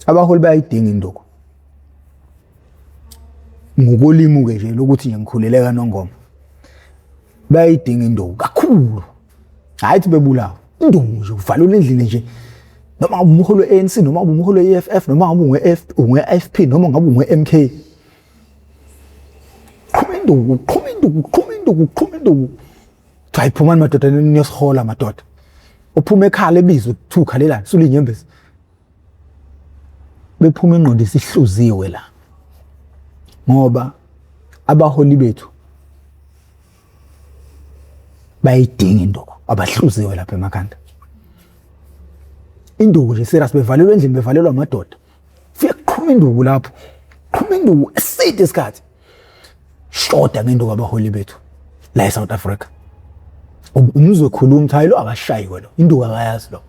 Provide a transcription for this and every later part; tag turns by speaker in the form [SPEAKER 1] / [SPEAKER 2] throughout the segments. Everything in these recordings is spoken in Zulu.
[SPEAKER 1] Abaholi bayayidinga induku. Ngokolimi-ke nje lokuthi nje ngikhulele kaNongoma. Bayayidinga induku kakhulu. Hhayi ukuthi bebulawa. Induku nje uvalelwe endlini nje. Noma ngabe umholi we-ANC, noma ngabe umholi we-EFF, noma ngabe unge-IFP, noma ngabe unge-MK. Qhuma induku, qhuma induku, qhuma induku, qhuma induku. Kuthiwa hayi phumani madoda niyosihola madoda. Uphuma ekhala ebizwe kuthiwa ukhalelani, sula inyembezi. Bephuma ingqondo isihluziwe la. Ngoba abaholi bethu bayidinga induku, abahluziwe lapha emakhanda. Induku nje serious, bevalelwe endlini, bevalelwa amadoda. Fike qhuma induku lapho, qhuma induku eside isikhathi. Shoda ngenduku abaholi bethu la eSouth Africa. Umuzwe ekhuluma ukuthi hayi lo akashayiwe lo, induku akayazi lo.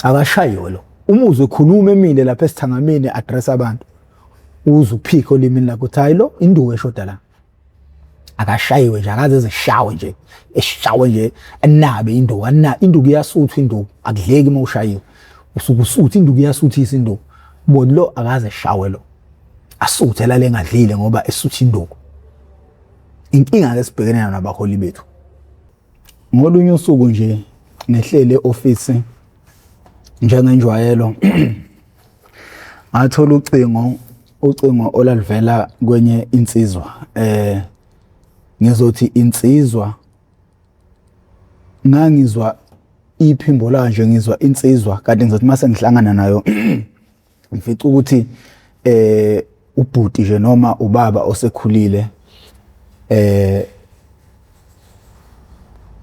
[SPEAKER 1] Akashayiwe lo. Umuzwe ekhuluma emile lapha esithangamini address abantu. Uze uphike olimini lakho ukuthi hayi lo induku eshoda la. Akashayiwe nje, akaze ezeshawe nje, eshawe nje enabe induku, ana induku iyasuthwa induku, akudleki uma ushayiwe. Usuke usutha induku iyasuthisa induku. Bona lo akaze eshawe lo. Asuthe lale engadlile ngoba esutha induku. Inkinga ke sibhekene nayo nabaholi bethu. Ngolunye usuku nje ngehlele e-office njengenjwayelo ngathola ucingo, ucingo olalivela kwenye insizwa. Ngizothi insizwa, ngangizwa iphimbo layo nje, ngizwa insizwa kanti ngizothi mase ngihlangana nayo ngifica ukuthi ubhuti nje noma ubaba osekhulile.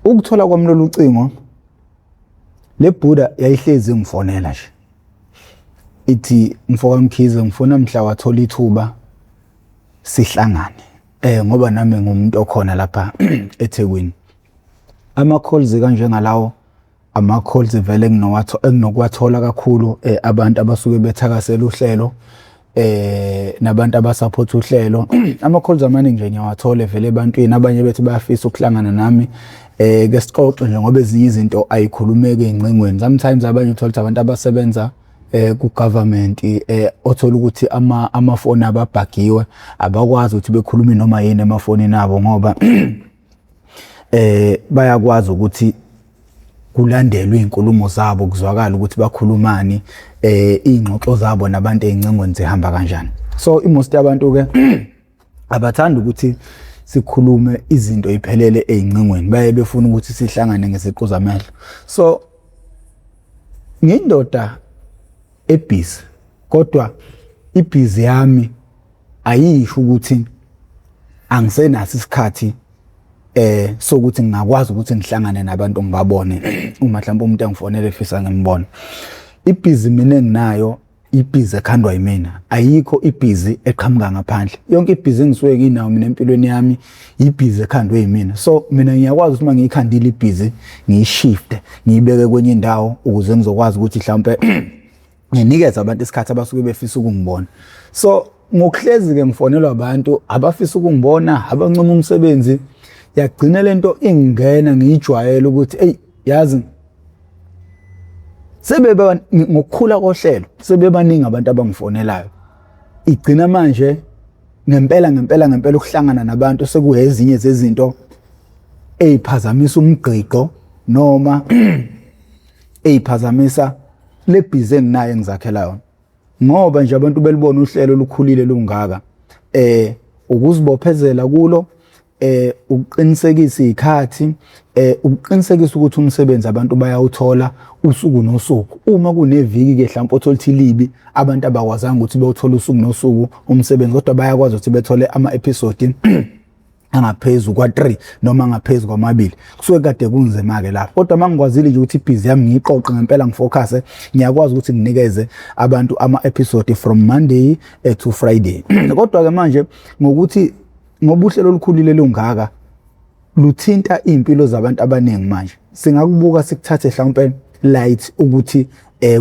[SPEAKER 1] Ukuthola kwami lolu cingo, le Buddha yayihlezi ngifonela nje ithi, mfoka Mkhize, ngifuna mhla wathola ithuba sihlangane, ngoba nami ngumuntu okhona lapha eThekwini. Ama calls kanjengalawo, ama calls vele enginokuwathola kakhulu, abantu abasuke bethakasela uhlelo nabantu abasupport uhlelo. Ama calls amaningi nje ngiyawathola vele ebantwini, abanye bethu bayafisa ukuhlangana nami ke sixoxe nje, ngoba ezinye izinto ayikhulumeki ey'ngcingweni. Sometimes abanye uthola ukuthi abantu abasebenza ku government, othola ukuthi amafoni ababhagiwe, abakwazi ukuthi bekhulume noma yini emafonini abo, ngoba bayakwazi ukuthi kulandelwe izinkulumo zabo, kuzwakala ukuthi bakhulumani, ingxoxo zabo nabantu ey'ncingweni zihamba kanjani. So i-most yabantu ke abathanda ukuthi sikhulume izinto iphelele ey'ncingweni, baye befuna ukuthi sihlangane ngeziqu zamehlo. So ngiyindoda ebhizi, kodwa ibhizi yami ayisho ukuthi angisenaso isikhathi sokuthi ngingakwazi ukuthi ngihlangane nabantu ngibabone uma mhlawumbe umuntu engifonele efisa ngimbone. Ibhizi mina enginayo, ibhizi ekhandwa yimina, ayikho ibhizi eqhamuka ngaphandle. Yonke ibhizi engisuke nginayo mina empilweni yami ibhizi ekhandwe yimina. So mina ngiyakwazi ukuthi uma ngiyikhandile ibhizi ngiyishifte, ngiyibeke kwenye indawo ukuze ngizokwazi ukuthi mhlawumbe nginikeze abantu isikhathi abasuke befisa ukungibona. So ngokuhlezi-ke ngifonelwa abantu abafisa ukungibona, abancoma umsebenzi, yagcina lento ingena ngiyijwayele ukuthi eyi yazi sebeba ngokukhula kohlelo sebebaningi abantu abangifonelayo. Igcina manje ngempela ngempela ngempela ukuhlangana nabantu sekuyezinye zezinto eziphazamisa umgqiqo noma eziphazamisa le bhizi enginayo engizakhela yona, ngoba nje abantu belibona uhlelo olukhulile lungaka, ukuzibophezela kulo, ukuqinisekisa izikhathi, ukuqinisekisa ukuthi umsebenzi abantu bayawuthola usuku nosuku. Uma kuneviki ke mhlawumbe othola ukuthi libi, abantu abakwazanga ukuthi bewuthole usuku nosuku umsebenzi, kodwa bayakwazi ukuthi bethole ama episode angaphezu kwa-3 noma angaphezu kwamabili, kusuke kade kunzima-ke lapho. Kodwa uma ngikwazile nje ukuthi ibhizi yami ngiyiqoqe ngempela, ngifocuse, ngiyakwazi ukuthi nginikeze abantu ama-episode from Monday to Friday. Kodwa-ke manje ngokuthi ngoba uhlelo olukhulile lungaka luthinta iy'mpilo zabantu abaningi, manje singakubuka sikuthathe mhlawumpe light ukuthi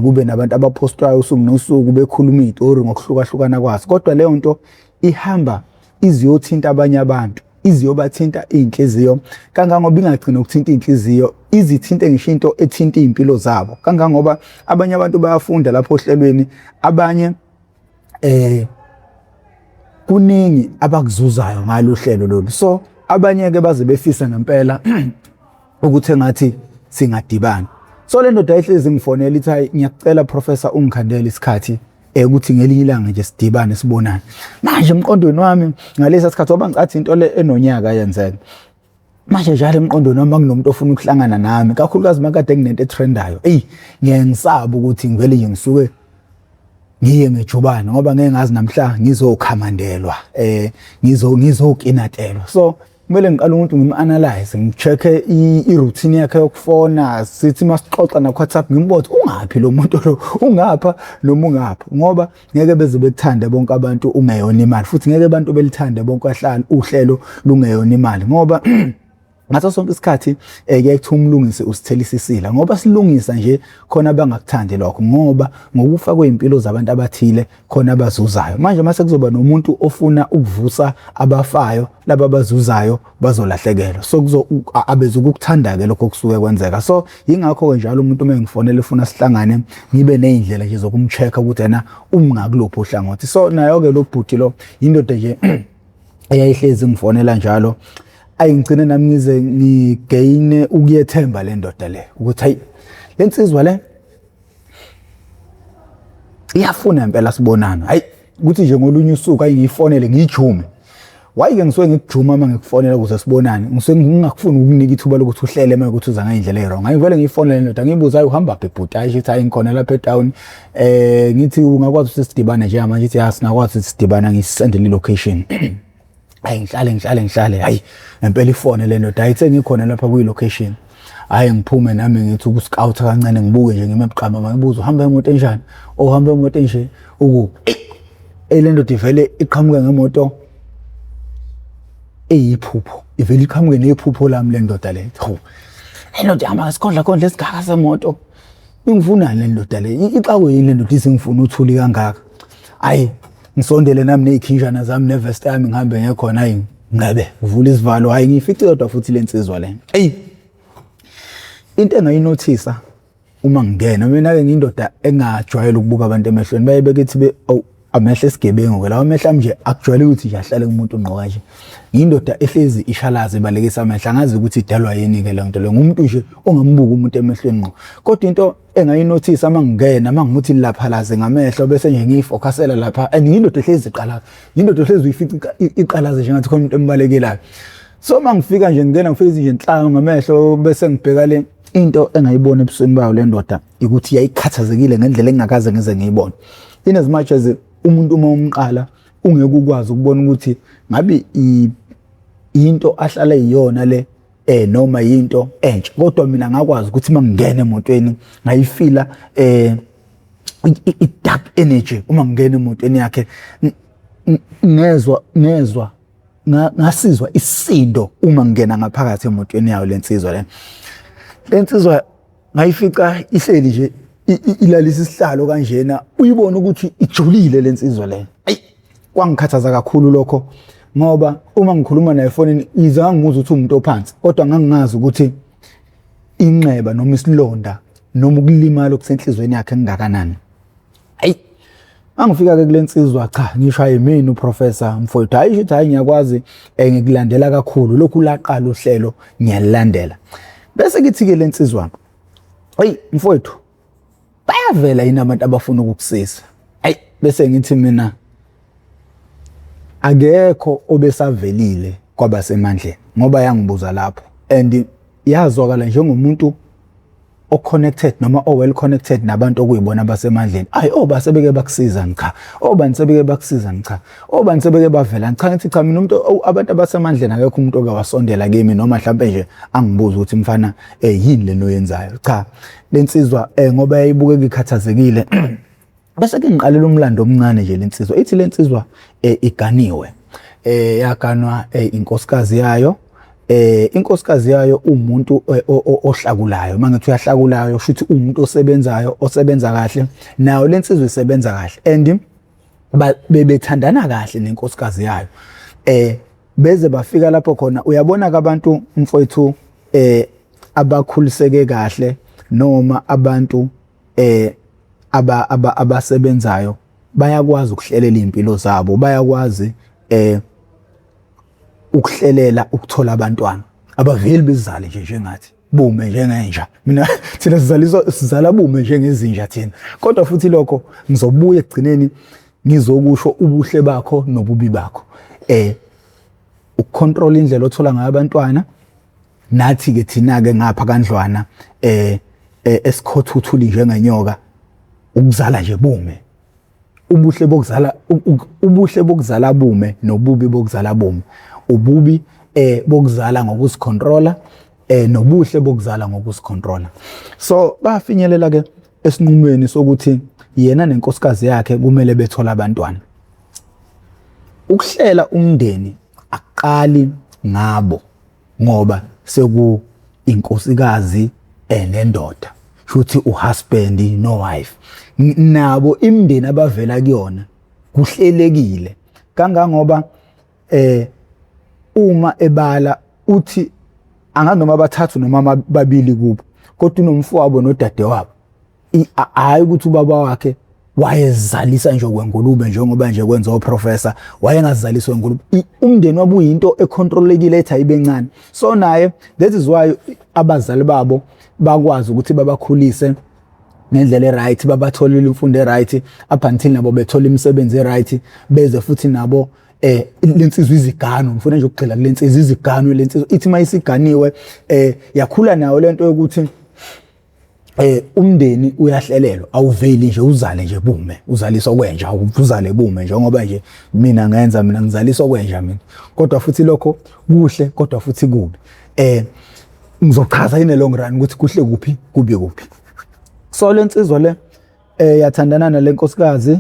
[SPEAKER 1] kube nabantu abapostwayo usuku nosuku bekhuluma iy'tori ngokuhlukahlukana kwaso, kodwa leyo nto ihamba iziyothinta abanye abantu. Iziyobathinta iy'nhliziyo kangangoba ingagcini ukuthinta iy'nhliziyo, izithinte ngisho into ethinta iy'mpilo zabo, kangangoba abanye abantu bayafunda lapho ohlelweni, abanye kuningi abakuzuzayo ngalo hlelo lolu. So abanye-ke baze befise ngempela ukuthi engathi singadibana. So le ndoda ayihlezi ngifonela ithi, hayi, ngiyakucela professor, ungikhandele isikhathi ukuthi ngelinye ilanga nje sidibane, sibonane. Manje emqondweni wami ngalesa sikhathi, ngoba ngicathi into le enonyaka yenzeka manje, njalo emqondweni wami kunomuntu ofuna ukuhlangana nami, kakhulukazi makade kunento etrendayo, eyi, ngiye ngisaba ukuthi ngivele nje ngisuke ngiye ngejubane, ngoba ngeke ngazi namhla ngizokhamandelwa, ngizokinatelwa. So kumele ngiqale umuntu ngim-analyze, ngi-check-e i-routine yakhe yokufona, sithi masixoxa na-WhatsApp ngimbone ukuthi ungaphi lo muntu lo, ungapha noma ungapha, ngoba ngeke beze bekuthande bonke abantu ungeyona imali, futhi ngeke abantu belithande bonke ahlala uhlelo lungeyona imali, ngoba ngaso sonke isikhathi kuyaye kuthiwa umlungisi usithelisa isila, ngoba silungisa nje khona abangakuthandi lokho, ngoba ngokufa kwey'mpilo zabantu abathile khona abazuzayo. Manje mase kuzoba nomuntu ofuna ukuvusa abafayo, laba abazuzayo bazolahlekelwa. So kuzo abezukukuthanda-ke lokho kusuke kwenzeka. So yingakho-ke njalo umuntu uma engifonela efuna sihlangane, ngibe ney'ndlela nje zokum-check-a ukuthi yena umngakuluphi uhlangothi. So nayo-ke lo bhuti lo yindoda nje eyayihlezi ngifonela njalo. Ayi, ngigcine nami ngize ngigeyine ukuyethemba le ndoda le, ukuthi hayi, le nsizwa le iyafuna impela sibonana. Hayi, kuthi nje ngolunye usuku, ayi, ngiyifonele ngiyijume. Wayi-ke ngisuke ngikujuma uma ngikufonela ukuze sibonane, ngisuke ngingakufuni ukukunika ithuba lokuthi uhlele uma ukuthi uza ngey'ndlela ey'wrong. Hayi, ngivele ngiyifonele ndoda, ngiyibuze, hayi, uhamba phi bhuti? Hayi, ithi, hayi, ngikhona lapha etawuni. Ngithi ungakwazi ukuthi sidibane njengamanje? Ithi ya, singakwazi ukuthi sidibane, ngisendele i-location. Hayi, ngihlale ngihlale ngihlale, hayi, ngempela ifone le ndoda, hayi, sengikhona lapha kwi-location. Hayi, ngiphume nami ngithi uku-scout kancane, ngibuke nje, ngime buqama, ngibuze, uhamba imoto enjani? Uhamba imoto enje, ukuphi? Eyi, le ndoda ivele iqhamuke ngemoto eyiphupho, ivele iqhamuke nephupho lami le ndoda le. Hawu, le ndoda ihamba ngesikhondla khondla esigaka semoto, ingifunani le ndoda le? Ixakwe yini le ndoda isingifuna uthuli kangaka? Hayi, ngisondele nami ney'khinjana zami nevest yami, ngihambe ngekhona. Hayi, ngabe ngivula isivalo, hayi, ngiyifice kodwa futhi le nsizwa le. Eyi, into engayinothisa uma ngingena, mina-ke ngiyindoda engajwayele ukubuka abantu emehlweni, baye bekithi be, oh, amehlo esigebengu-ke lawa, amehlo ami nje akujwayele ukuthi nje ahlale kumuntu ngqo kanje. Ngiyindoda ehlezi ishalaza, ibalekisa amehlo, angazi ukuthi idalwa yini-ke leyo nto leyo. Ngumuntu nje ongambuki umuntu emehlweni ngqo, kodwa into engayinothisa uma ngingena, uma ngimuthi laphalaze ngamehlo bese nje ngiyifokhasela lapha, and ngiyindoda ehlezi iqalaza, ngiyindoda ehlezi uyifica iqalaze nje ngathi khona umuntu embalekelayo. So uma ngifika nje, ngingena, ngifike nje nhlangu ngamehlo bese ngibheka le. Into engayibona ebusweni bayo le ndoda ukuthi yayikhathazekile ngendlela engingakaze ngize ngiyibone. In as much as umuntu uma umqala ungeke ukwazi ukubona ukuthi ngabe into ahlala iyona le noma yinto entsha, kodwa mina ngakwazi ukuthi uma ngingena emotweni ngayifila i-dark energy. Uma ngingena emotweni yakhe ngezwa ngasizwa isindo uma ngingena ngaphakathi emotweni yayo lensizwa le. Lensizwa ngayifica ihleli nje, ilalisa isihlalo kanjena, uyibona ukuthi ijulile lensizwa le. Ayi, kwangikhathaza kakhulu lokho, ngoba uma ngikhuluma naye efonini yize ngangimuzwa ukuthi umuntu ophansi, kodwa ngangingazi ukuthi inxeba noma isilonda noma ukulimala okusenhlizweni yakhe kungakanani. Hayi, angifika ke kule nsizwa, cha, ngisho, hayi, mina uprofessor mfowethu. Hayi, isho, hayi, ngiyakwazi, ngikulandela kakhulu, lokhu laqala uhlelo ngiyalilandela. Bese kithi ke lensizwa, hey mfowethu, bayavela yini abantu abafuna ukukusiza? Hayi, bese ngithi mina akekho obesavelile kwabasemandleni, ngoba yangibuza lapho and yazwakala njengomuntu o-connected noma o-well connected nabantu okuyibona abasemandleni. Ayi, obani sebeke bakusiza? Cha. Obani sebeke bakusiza? Cha. Obani sebeke bavela? Cha. Ngithi cha, mina umuntu, abantu abasemandleni, akekho umuntu oke wasondela kimi noma mhlampe nje angibuza ukuthi, mfana, yini lento oyenzayo? Cha. Lensizwa, ngoba yayibukeka ikhathazekile, bese ke ngiqalela umlando omncane nje lensizwa. Ithi lensizwa iganiwe, yaganwa inkosikazi yayo. Inkosikazi yayo umuntu ohlakulayo. Mangithi uyahlakulayo, kusho ukuthi umuntu osebenzayo, osebenza kahle. Nayo lensizwa isebenza kahle and bebethandana kahle nenkosikazi yayo. Beze bafika lapho khona, uyabona ke abantu mfowethu abakhuliseke kahle noma abantu abasebenzayo bayakwazi ukuhlelela impilo zabo, bayakwazi ukuhlelela ukuthola abantwana. Abaveli bezale nje njengathi bume njengenja. Mina thina sizaliswa sizala bume njengezinja thina. Kodwa futhi lokho ngizobuya ekugcineni ngizokusho ubuhle bakho nobubi bakho. Ukucontrol indlela othola ngayo abantwana. Nathi ke thina ke ngapha kandlwana esikhothuthuli njengenyoka, ukuzala nje bume. Ubuhle bokuzala, ubuhle bokuzala bume nobubi bokuzala bume. Ububi bokuzala ngokuzicontrola nobuhle bokuzala ngokuzicontrola. So bafinyelela ke esinqumweni sokuthi yena nenkosikazi yakhe kumele bethola abantwana. Ukuhlela umndeni akuqali ngabo ngoba seku inkosikazi nendoda, shuthi uhusband no wife, nabo imindeni abavela kuyona kuhlelekile kangangoba uma ebala uthi anganoma abathathu noma babili kubo, kodwa unomfowabo nodadewabo. Hhayi ukuthi ubaba wakhe wayezalisa nje kwengulube njengoba nje kwenza oprofessor, wayengazaliswa ingulube. Umndeni wabo uyinto econtrolekile ethi ayibe ncane. So naye that is why abazali babo bakwazi ukuthi babakhulise ngendlela e-right, babatholile imfundo e-right up until nabo bethola imisebenzi e-right, beze futhi nabo lensizwa izigano. Ngifuna nje ukugxila kulensizwa izigano. Lensizwa ithi mayisiganiwe yakhula nayo lento yokuthi umndeni uyahlelelwa, awuveli nje uzale nje bume, uzalisa okwenja, uzale bume njengoba nje mina ngenza, mina ngizalisa okwenja mina. Kodwa futhi lokho kuhle, kodwa futhi kubi. Ngizochaza in the long run ukuthi kuhle kuphi, kubi kuphi. So lensizwa le yathandana nalenkosikazi,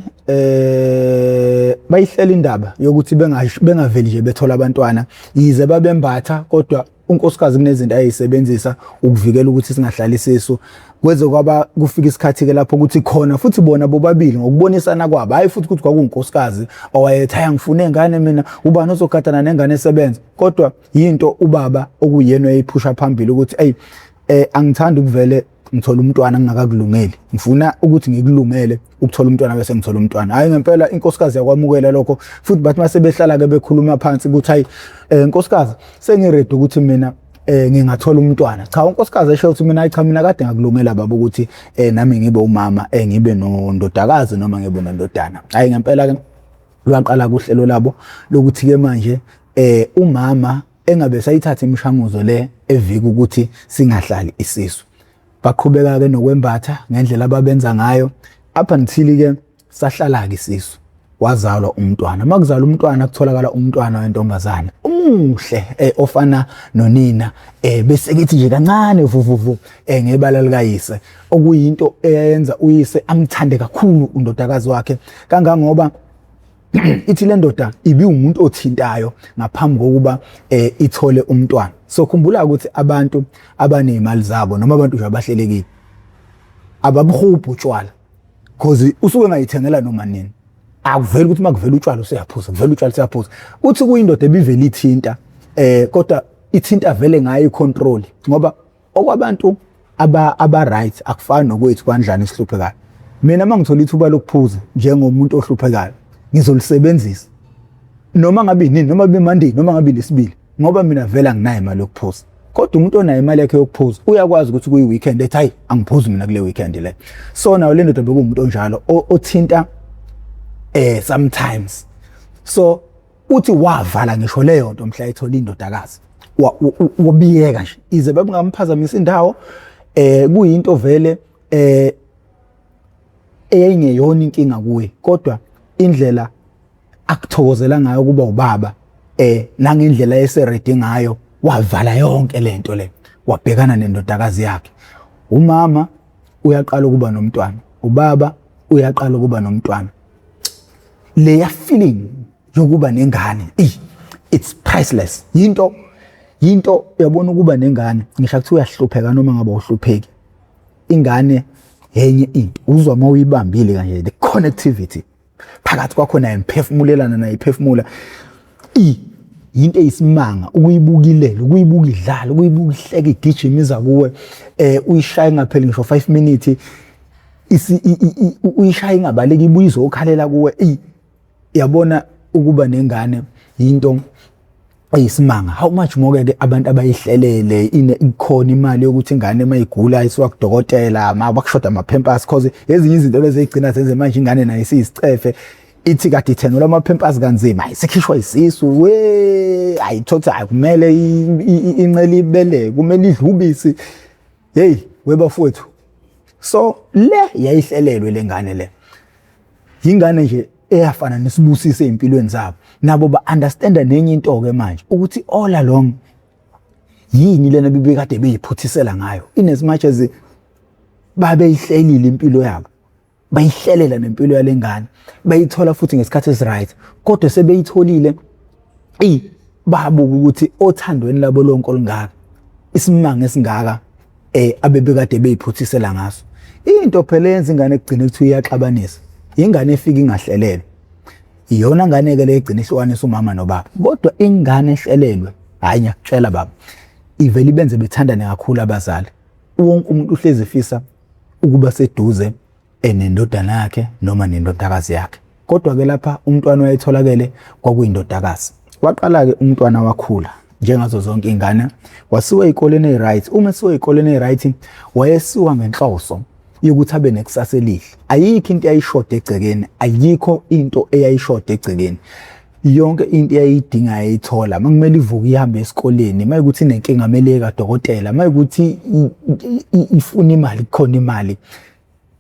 [SPEAKER 1] bayihlela indaba yokuthi bengaveli nje bethola abantwana, yize babembatha, kodwa unkosikazi kunezinto ayisebenzisa ukuvikela ukuthi singahlali isisu. Kweze kwaba kufika isikhathi ke lapho ukuthi khona futhi bona bobabili ngokubonisana kwabo, hayi futhi ukuthi kwakunkosikazi owayethi hayi angifune ingane mina, ubani ozogadana nengane esebenza, kodwa yinto ubaba okuyena oyayiphusha phambili ukuthi hey angithandi ukuvele ngithola umntwana ngingakakulungeli, ngifuna ukuthi ngikulungele ukuthola umntwana bese ngithola umntwana. Hayi ngempela inkosikazi yakwamukela lokho, futhi bathi mase behlala ke bekhuluma phansi ukuthi hayi nkosikazi sengiready ukuthi mina ngingathola umntwana. Cha, unkosikazi esho ukuthi mina hayi cha, mina kade ngakulungela baba ukuthi nami ngibe umama, ngibe nondodakazi noma ngibe nondodana. Hayi ngempela ke lwaqala kuhlelo labo lokuthi ke manje umama engabe sayithatha imishanguzo le evika ukuthi singahlali isisu. Baqhubeka ke nokwembatha ngendlela ababenza ngayo up until ke sahlala ke isisu, wazalwa umntwana. Makuzalwa umntwana kutholakala umntwana wentombazane umuhle ofana nonina, bese kithi nje kancane vuvuvu ngebala likayise, okuyinto eyayenza uyise amthande kakhulu undodakazi wakhe, kangangoba ithi le ndoda ibiwumuntu othintayo ngaphambi kokuba ithole umntwana. So khumbula ukuthi abantu abanezimali zabo noma abantu nje abahlelekile ababuhubhu utshwala, because usuke engayithengela noma nini. Akuveli ukuthi makuvela utshwala useyaphuza, kuvela utshwala useyaphuza. Uthi kuyindoda ebivela ithinta kodwa ithinta vele ngayo icontrol, ngoba okwabantu aba right akufani nokwethu kwandlana esihluphekayo. Mina mangithola ithuba lokuphuza njengomuntu ohluphekayo ngizolisebenzisa noma ngabe yini, noma kube Monday noma ngabe lesibili, ngoba mina vele anginayo imali yokuphuza. Kodwa umuntu onayo imali yakhe yokuphuza uyakwazi ukuthi kuyi weekend ethi hayi angiphuzi mina kule weekend le. So nayo le ndoda bekuwumuntu onjalo othinta sometimes. So uthi wavala ngisho leyo nto mhla ethola indodakazi, wabiyeka nje ize bebungamphazamisa indawo. Kuyinto vele eyayingeyona inkinga kuye, kodwa indlela akuthokozela ngayo kuba ubaba nangendlela eseready ngayo, wavala yonke lento le, wabhekana nendodakazi yakhe. Umama uyaqala ukuba nomntwana, ubaba uyaqala ukuba nomntwana. Leya feeling yokuba nengane it's priceless. Yinto uyabona ukuba nengane, ngisho kuthiwa uyahlupheka noma ngabe uhlupheki, ingane yenye into uzwa uma uyibambile kanje, the connectivity phakathi kwakho naye, niphefumulelana naye iphefumula, Yinto eyisimanga ukuyibukilela, ukuyibuka idlala, ukuyibuka ihleka, igijima iza kuwe, uyishaya ingapheli ngisho 5 minutes, uyishaya ingabaleki, ibuye izokhalela kuwe. Eyi, yabona, ukuba nengane yinto eyisimanga. How much more ke abantu abayihlelele, ine ikhona imali yokuthi ingane mayigula isiwa kudokotela, mabakushoda ama-Pampers, cause ezinye izinto lezi ezigcina zenze manje ingane nayo isiyisicefe, ithi kade ithengelwa ama-Pampers kanzima, ayisekhishwa isisu, we ayithothi akumele incele ibele, kumele idle ubisi. Hey webafowethu, so le yayihlelelwe le ngane, le yingane nje eyafana nesibusiso ezimpilweni zabo. Nabo ba-understanda nenye into-ke manje, ukuthi all along yini lena bebekade beyiphuthisela ngayo, in as much as babeyihlelile impilo yabo, bayihlelela nempilo yale ngane, bayithola futhi ngesikhathi esi-right, kodwa sebeyitholile, eyi, babuka ukuthi othandweni labo lonke olungaka, isimanga esingaka abebekade beyiphuthisela ngaso. Into phela eyenza ingane ekugcine kuthiwa iyaxabanisa, ingane efika ingahlelelwe, iyona ngane ke le egcina ihlukanisa umama nobaba. Kodwa ingane ehlelelwe, hayi, ngiyakutshela baba, ivele ibenze bethandane kakhulu abazali. Wonke umuntu uhlezi efisa ukuba seduze enendodana yakhe noma nendodakazi yakhe. Kodwa ke lapha umntwana wayetholakele kwakuyindodakazi. Waqala-ke umntwana wakhula njengazo zonke iy'ngane, wasiwa ey'koleni eyi-right. Uma esiwa ey'koleni eyi-right, wayesiwa ngenhloso yokuthi abe nekusasa elihle. Ayikho into eyayishoda egcekeni, ayikho into eyayishoda egcekeni. Yonke into eyayidinga yayithola. Uma kumele ivuke ihambe esikoleni, uma ukuthi inenkinga kumele iye kadokotela, uma ukuthi ifuna imali, kukhona imali.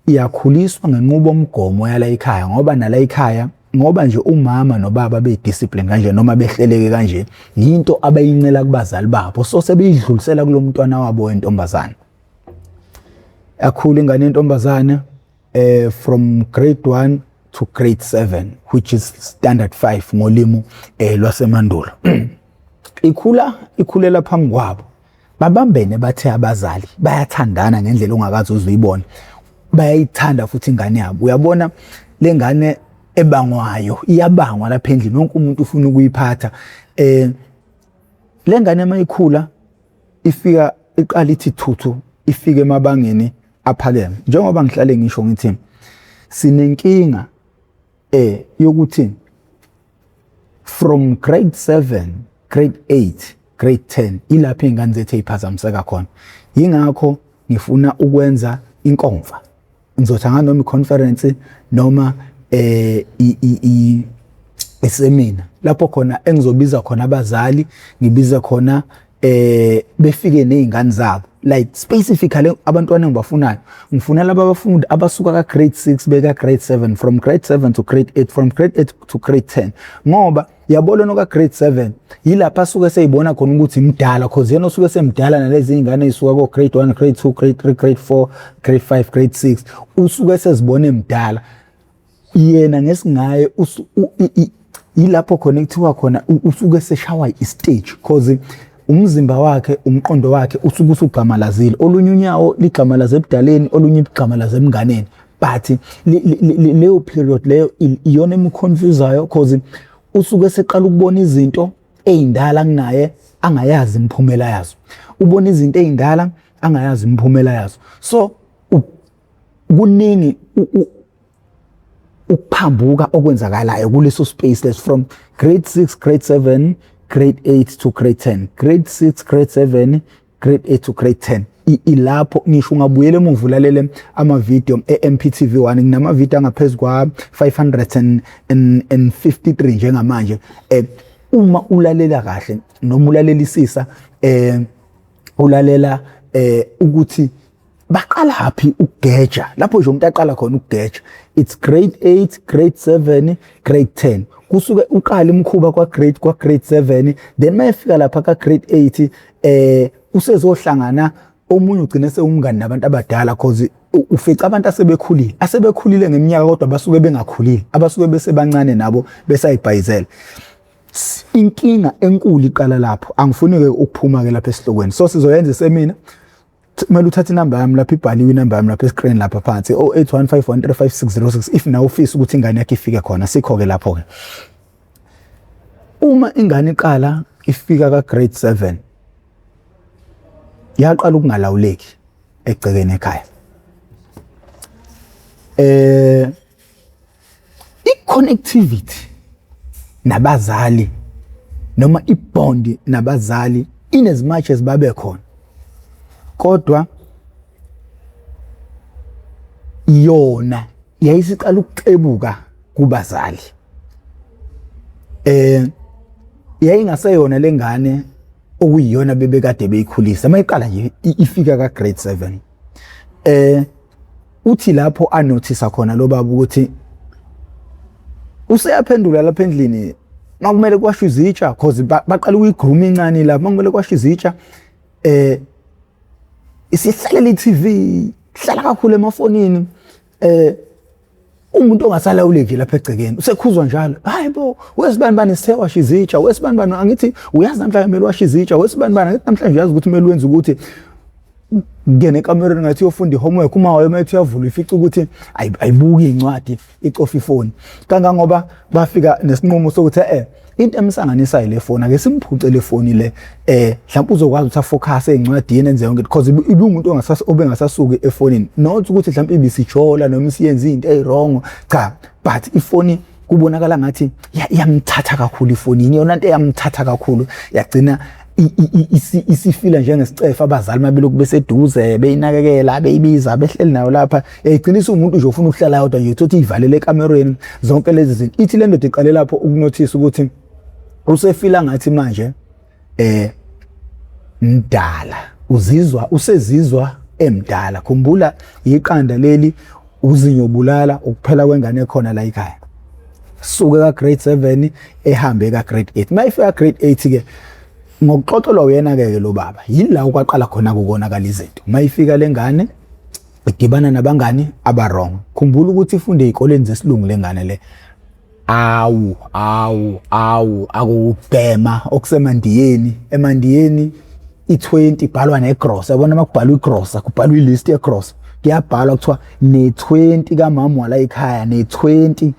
[SPEAKER 1] Iyakhuliswa ngenqubomgomo yala ekhaya, ngoba nala ekhaya, ngoba nje umama nobaba beyidiscipline kanje noma behleleke kanje, yinto abayincela kubazali babo, so sebeyidlulisela kulo mntwana wabo wentombazane. Yakhula ingane yentombazane from grade 1 to grade 7, which is standard 5 ngolimi lwasemandulo. Ikhula, ikhulela phambi kwabo, babambene, bathe abazali bayathandana ngendlela ongakaze uzuyibona, bayayithanda futhi ingane yabo. Uyabona le ngane ebangwayo, iyabangwa lapha endlini, wonke umuntu ufuna ukuyiphatha. Le ngane mayikhula, ifika iqala ithi thuthu, ifike emabangeni aphakeme. Njengoba ngihlale ngisho ngithi sinenkinga yokuthi from grade 7, grade 8, grade 10, ilapho iy'ngane zethu ey'phazamiseka khona. Yingakho ngifuna ukwenza inkomfa, ngizothi nganoma i-conference noma isemina, lapho khona engizobiza khona abazali, ngibize khona befike nezingane zabo, like specifically abantwana engibafunayo. Ngifuna laba abafundi abasuka ka grade 6 beka grade 7, from grade 7 to grade 8, from grade 8 to grade 10, ngoba yabona noka grade 7 yilapha asuke seyibona khona ukuthi mdala, cause yena usuke semdala nalezi ingane ezisuka ko grade 1, grade 2, grade 3, grade 4, grade 5, grade 6. Usuke sezibone mdala yena ngesingaye. Yilapho khona ekuthiwa khona usuke seshawa i-stage, cause umzimba wakhe, umqondo wakhe usuke usugxamalazile. Olunye unyawo ligxamalaze ebudaleni, olunye ligxamalaze emnganeni, but leyo period leyo iyona emconfusayo, cause usuke seqala ukubona izinto ey'ndala kunaye angayazi imiphumela yazo, ubona izinto ey'ndala angayazi imiphumela yazo. So kuningi ukuphambuka okwenzakalayo kuleso space leso, from grade 6, grade 7, grade 8 to grade 10, grade 6, grade 7, grade 8 to grade 10. Ilapho ngisho ungabuyela emuva ulalele ama-video e-MPTV 1, nginama-video angaphezu kwa 553 njengamanje. Uma ulalela kahle noma ulalelisisa, ulalela ukuthi baqalaphi ukugeja, lapho nje umuntu aqala khona ukugeja, it's grade 8, grade 7, grade 10. Kusuke uqala imkhuba kwa grade 7, then mayefika lapha ka grade 8 usezohlangana omunye, ugcine sewumngani nabantu abadala, cause ufica abantu asebekhulile ngeminyaka, kodwa basuke bengakhulile, abasuke besebancane nabo besayibhayizela. Inkinga enkulu iqala lapho. Angifuni ke ukuphuma ke lapha esihlokweni, so sizoyenza isemina. Kumele uthathe inamba yami lapha, ibhaliwe inamba yami lapha escreen lapha phansi, 0815135606, if nawe ufisa ukuthi ingane yakho ifike khona. Sikho ke lapho ke. Uma ingane iqala ifika ka grade 7, yaqala ukungalawuleki egcekeni ekhaya. I-connectivity nabazali noma ibond nabazali, in as much as babe khona, kodwa yona yayisiqala ukuxebuka kubazali. Yayingaseyona lengane okuyiyona bebekade beyikhulisa mayiqala nje ifika ka grade 7. Uthi lapho anothisa khona lo baba ukuthi useyaphendula lapha endlini makumele kwashwe izitsha, cause baqala ukuyigroom incane lapha. Makumele kwashwe izitsha, isihlalela i-TV, hlala kakhulu emafonini, umuntu ongasalawuleki lapha egcekeni. Usekhuzwa njalo, "Hayi bo, wesibani bani, sewasha izitsha? Wesibani bani, angithi uyazi namhlanje kumele washe izitsha? Wesibani bani, angithi namhlanje uyazi ukuthi kumele wenze ukuthi?" Ngene ekamereni ngathi uyofunda i-homework, uma wayo mayethi uyavula, ifica ukuthi ayibuki incwadi, icofa ifoni. Kangangoba bafika nesinqumo sokuthi into emsanganisayo le foni, ake simphuce le foni le, mhlawumbe uzokwazi ukuthi afocus ezincwadini, enze yonke, because ibe umuntu ongasas obengasasuki efonini. Not ukuthi mhlawumbe ibisijola noma isiyenza into eziwrong, cha, but ifoni kubonakala ngathi iyamthatha kakhulu ifoni. Iyona nto eyamthatha kakhulu, yagcina isifila njengesicefe. Abazali mabelokhu beseduze, beyinakekela, beyibiza, behleli nayo lapha, yayigcina umuntu nje ufuna ukuhlala yodwa nje, uthi ivalele ekamerweni, zonke lezi zinto. Ithi le ndoda iqale lapho ukunothisa ukuthi usefila ngathi manje mdala, uzizwa usezizwa emdala. Khumbula, iqanda leli, uzinyo bulala, ukuphela kwengane ekhona la ekhaya. Suke ka grade 7 ehambe ka grade 8. Mayifika grade 8 ke, ngokuxoxelwa uyena ke lo baba, yila okwaqala khona ukonakala izinto. Mayifika lengane idibana nabangani aba-wrong. Khumbula ukuthi ifunde ezikoleni zesilungu lengane le. Awu, awu, awu, akubhema okusemandiyeni. Emandiyeni i20 ibhalwa negross, yabona? Makubhalwa igross, kubhalwa ilist yegross, kuyabhalwa kuthiwa ne20 kamama wala ekhaya, ne20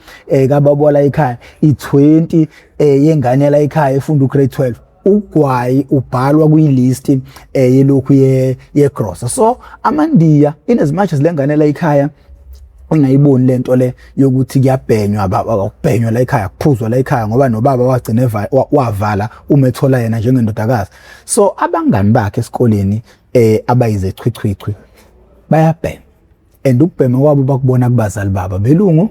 [SPEAKER 1] kababa wala ekhaya, i20 yengane la ekhaya efunda ugrade 12. Ugwayi ubhalwa kuyilist yelokhu ye gross. So amandiya, in as much as lengane la ekhaya ingayiboni lento le yokuthi kuyabhenywa, akubhenywa la ekhaya, kuphuzwa la ekhaya, ngoba nobaba wagcina wavala uma ethola yena njengendodakazi. So abangani bakhe esikoleni abayizechwichwichwi bayabhema, and ukubhema kwabo bakubona kubazali babo belungu.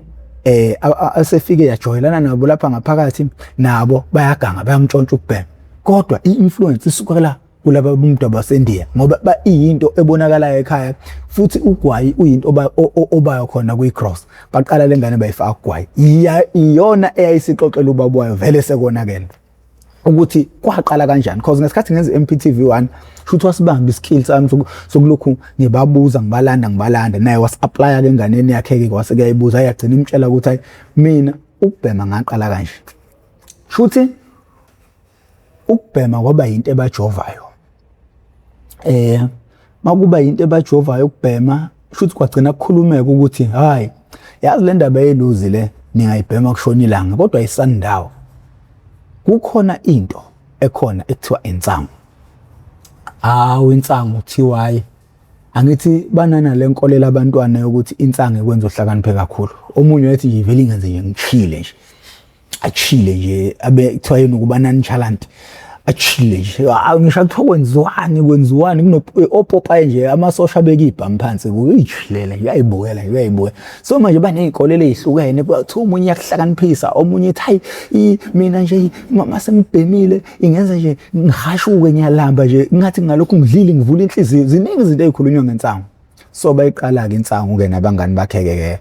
[SPEAKER 1] Asefike yajoyelana nabo lapha ngaphakathi, nabo bayaganga, bayamtshontsha ukubhema, kodwa i-influence isuka la kulaba umuntu abasendiya, ngoba ba iyinto ebonakalayo ekhaya, futhi ugwayi uyinto obayo khona kwi-cross. Baqala lengane bayifaka ugwayi. Iyona eyayisixoxela ubaba wayo vele sekonakele ukuthi kwaqala kanjani, because ngesikhathi ngenza i-MPTV 1, shuthi wasibamba iskill sami sokulokhu ngibabuza, ngibalanda, ngibalanda. Naye was-applya ke enganeni yakhe ke, kwase kuyayibuza, yagcina imtshela ukuthi hayi, mina ukubhema ngaqala kanje. Shuthi ukubhema kwaba yinto ebajovayo. Makuba yinto ebajovayo ukubhema, shuthi kwagcina kukhulumeka ukuthi hayi, yazi le ndaba yeluzi le, ningayibhema kushona ilanga, kodwa ayisandawo. Kukhona into ekhona ekuthiwa insangu. Hawu, insangu kuthiwa hayi, angithi banana le nkolelo abantwana yokuthi insangu ikwenza uhlakaniphe kakhulu. Omunye wayethi nje vele ingenze nje ngichile nje, achile nje, abe kuthiwa yena ukuba nonchalant, achile nje. Ngisho kuthiwa kwenziwani, kwenziwani, kuno opopayi nje, amasosha abeka ibhamu phansi, kuyichilela nje, uyayibukela nje, uyayibukela. So manje baney'nkolelo ey'hlukene. Kuthiwa omunye iyakuhlakaniphisa, omunye ethi hayi, mina nje mase ngibhemile ingenza nje ngihashuke, ngiyalamba nje, ngathi ngalokhu ngidlile, ngivula inhliziyo. Ziningi izinto ey'khulunywa ngensangu. So bayiqala-ke insangu-ke nabangani bakhe-ke ke.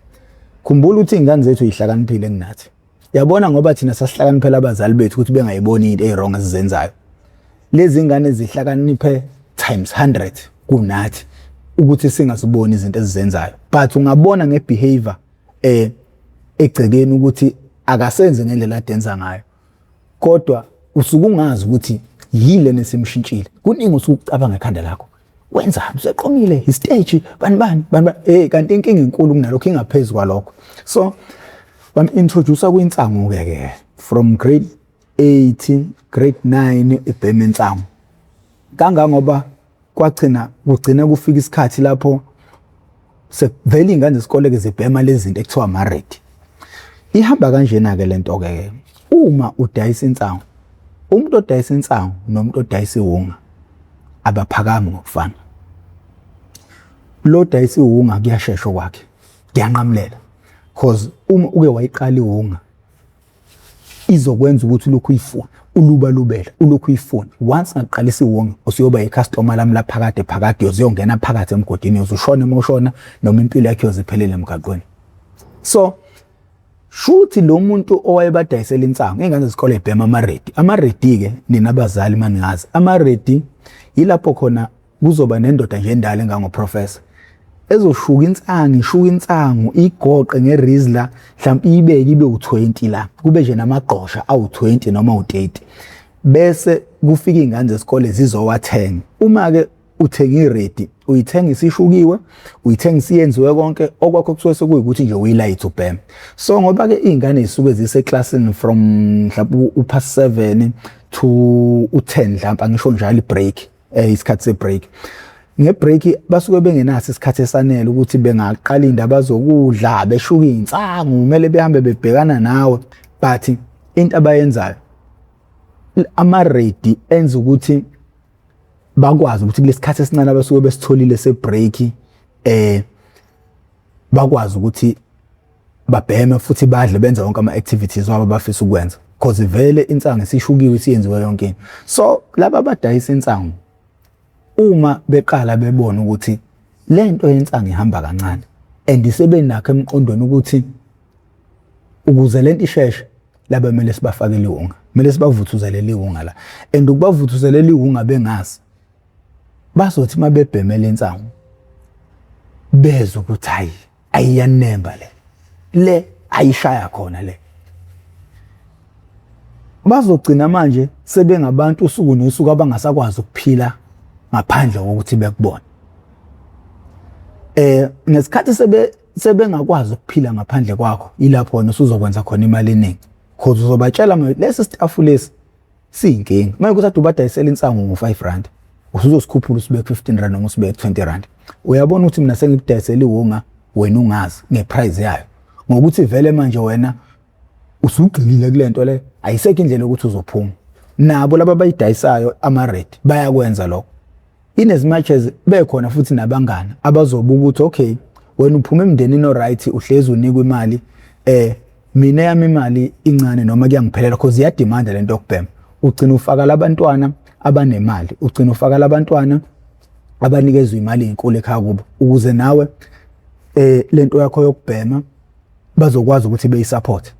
[SPEAKER 1] Khumbula ukuthi iy'ngane zethu yihlakaniphile kunathi, yabona, ngoba thina sasihlakaniphela abazali bethu ukuthi bengayiboni into eyi-wrong esizenzayo. Lezi ngane zihlakaniphe times 100 kunathi ukuthi singaziboni izinto esizenzayo, but ungabona ngebehavior egcekeni ukuthi akasenze ngendlela adenza ngayo, kodwa usuke ungazi ukuthi yini lena esimshintshile. Kuningi usuke ucabanga ekhanda lakho, wenzani, useqomile, istage, bani bani bani bani, kanti inkinga enkulu kunalokho ingaphezulu kwalokho. So bam introduce kwinsangu ke from grade 8, grade 9 ibhema insangu. Kangangoba kwagcina kugcina kufika isikhathi lapho sekuvela iy'ngane zesikole-ke zibhema lezi zinto ekuthiwa ama-ready. Ihamba kanjena-ke le nto-ke uma udayisa insangu, umuntu odayisa insangu nomuntu odayisa iwunga abaphakami ngokufana. Lo odayisa iwunga kuyashesha okwakhe, kuyanqamulela cause uma uke wayiqala iwunga izokwenza ukuthi ulokhu uyifuna ulubalubela ulokhu uyifuna. Once ngaqalisa iwunga usuyoba icustomer lami laphakade phakade, uyoziyongena phakathi emgodini, uyozushona uma ushona noma impilo yakho iyoziphelele emgaqweni. So shuthi lo muntu owayebadayisela insangu, iy'ngane zesikole y'bhema amaredi. Amaredi-ke nina abazali maningazi, amaredi yilapho khona kuzoba nendoda nje endala engangoprofessor ezoshuka insangu, ishuka insangu igoqe ngerizla, mhlawumbe iyibeke ibe u-20 la, kube nje namagqosha awu-20 noma u-30, bese kufika iy'ngane zesikole zizowathenga. Uma-ke uthenga iredi, uyithenga isishukiwe, uyithenga isiyenziwe konke, okwakho kusuke sekuyikuthi nje uyilayithe ubheme. So ngoba-ke iy'ngane zisuke ziseklasini from mhlawumbe u-past 7 to u-10 mhlawumbe, angisho njalo i-break, isikhathi se-break. Nge-break basuke bengenaso isikhathi esanele ukuthi bengaqala iy'ndaba zokudla, beshuke iy'nsangu, kumele behambe bebhekana nawe. But into abayenzayo, ama-ready enza ukuthi bakwazi ukuthi kulesikhathi esincane abasuke besitholile se-break bakwazi ukuthi babheme futhi badle, benze wonke ama-activities wabo abafisa ukwenza, cause vele insangu isishukiwe, isiyenziwe yonke into. So laba abadayisa insangu uma beqala bebona ukuthi lento yensangu ihamba kancane and sebenakho emqondweni ukuthi ukuze lento isheshe, laba kumele sibafakele iwunga, kumele sibavuthuzelele iwunga la, and ukubavuthuzelela iwunga bengazi, bazothi uma bebhemela insangu bezwe ukuthi hayi, ayiyanemba le le ayishaya khona le. Bazogcina manje sebengabantu usuku nosuku abangasakwazi ukuphila ngaphandle kokuthi bekubone. Ngesikhathi sebengakwazi ukuphila ngaphandle kwakho, ilapho wena usuzokwenza khona imali eningi, cause uzobatshela manje lesi staff lesi siyinkinga. Manje ukuthi ubadayisela insangu ngo-5 rand, usuzosikhuphula usibeke 15 rand noma usibeke 20 rand. Uyabona ukuthi mina sengikudayisela iwunga wena ungazi ngeprice yayo, ngokuthi vele manje wena usugxilile kule nto le, ayisekho indlela yokuthi uzophuma. Nabo laba abayidayisayo ama-red bayakwenza lokho, in as much as bekhona futhi nabangani abazobuka ukuthi okay, wena uphuma emndenini o-right, uhlezi unikwa imali, mina yami imali incane noma kuyangiphelela, cause iyademanda lento yokubhema. Ugcina ufaka labantwana abanemali, ugcina ufaka labantwana abanikezwa imali ezinkulu ekhaya kubo, ukuze nawe lento yakho yokubhema bazokwazi ukuthi beyisupport.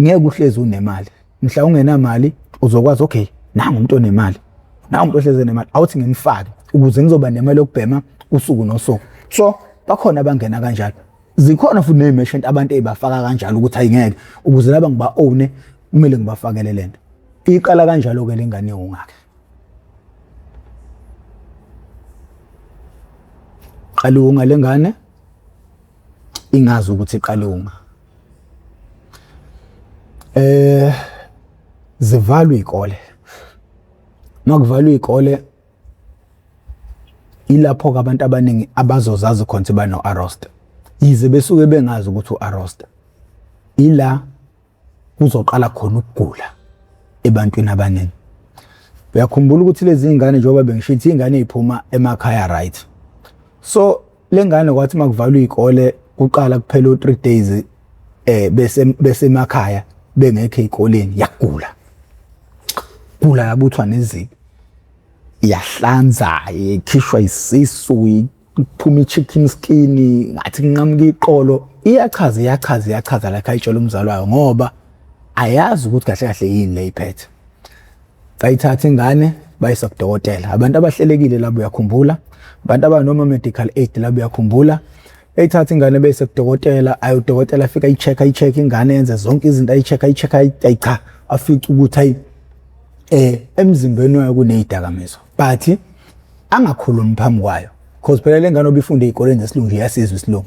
[SPEAKER 1] Ngeke uhlezi unemali, mhla ungenamali uzokwazi okay, nangu umuntu onemali, nangu umuntu ohlezi enemali, awuthi ngimfake ukuze ngizoba nemali yokubhema usuku nosuku. So bakhona abangena kanjalo, zikhona futhi ney'merchant abantu ey'bafaka kanjalo ukuthi ayingeke, ukuze laba ngiba-own kumele ngibafakele lento. Iqala kanjalo-ke le ngane yewungakhe, qala iwunga le ngane ingazi ukuthi iqala iwunga. Zivalwe iy'kole, makuvalwe iy'kole ilapho-ke abantu abaningi abazozazi khona ukuthi bano-arosta, yize besuke bengazi ukuthi u-arosta. Ila kuzoqala khona ukugula ebantwini abaningi. Uyakhumbula ukuthi lezi ngane, njengoba bengisho iy'ngane ey'phuma emakhaya, right? So le ngane kwathi makuvalwa iy'kole kuqala kuphela u-3 days bese besemakhaya bengekho ey'koleni, yagula gula, yabuthwa nezibi, iyahlanza, ikhishwa isisu, kuphuma i-chicken skin, ngathi kunqamuka iqolo. Iyachaza, iyachaza, iyachaza like ayitshela umzali wayo, ngoba ayazi ukuthi kahle kahle yini le iphethe. Bayithatha ingane bayisa kudokotela, abantu abahlelekile labo, uyakhumbula, abantu abanoma medical aid labo, uyakhumbula. Eyithatha ingane beyise kudokotela, ayi udokotela afika ayi-check, ayi-check ingane, yenze zonke izinto, ayi-check, ayi-check, ayi cha, afice ukuthi ayi emzimbeni wayo kunezidakamizwa, but angakhulumi phambi kwayo, cause phela le ngane obifunde ey'koleni zesilungu nje, iyasizwa isilungu.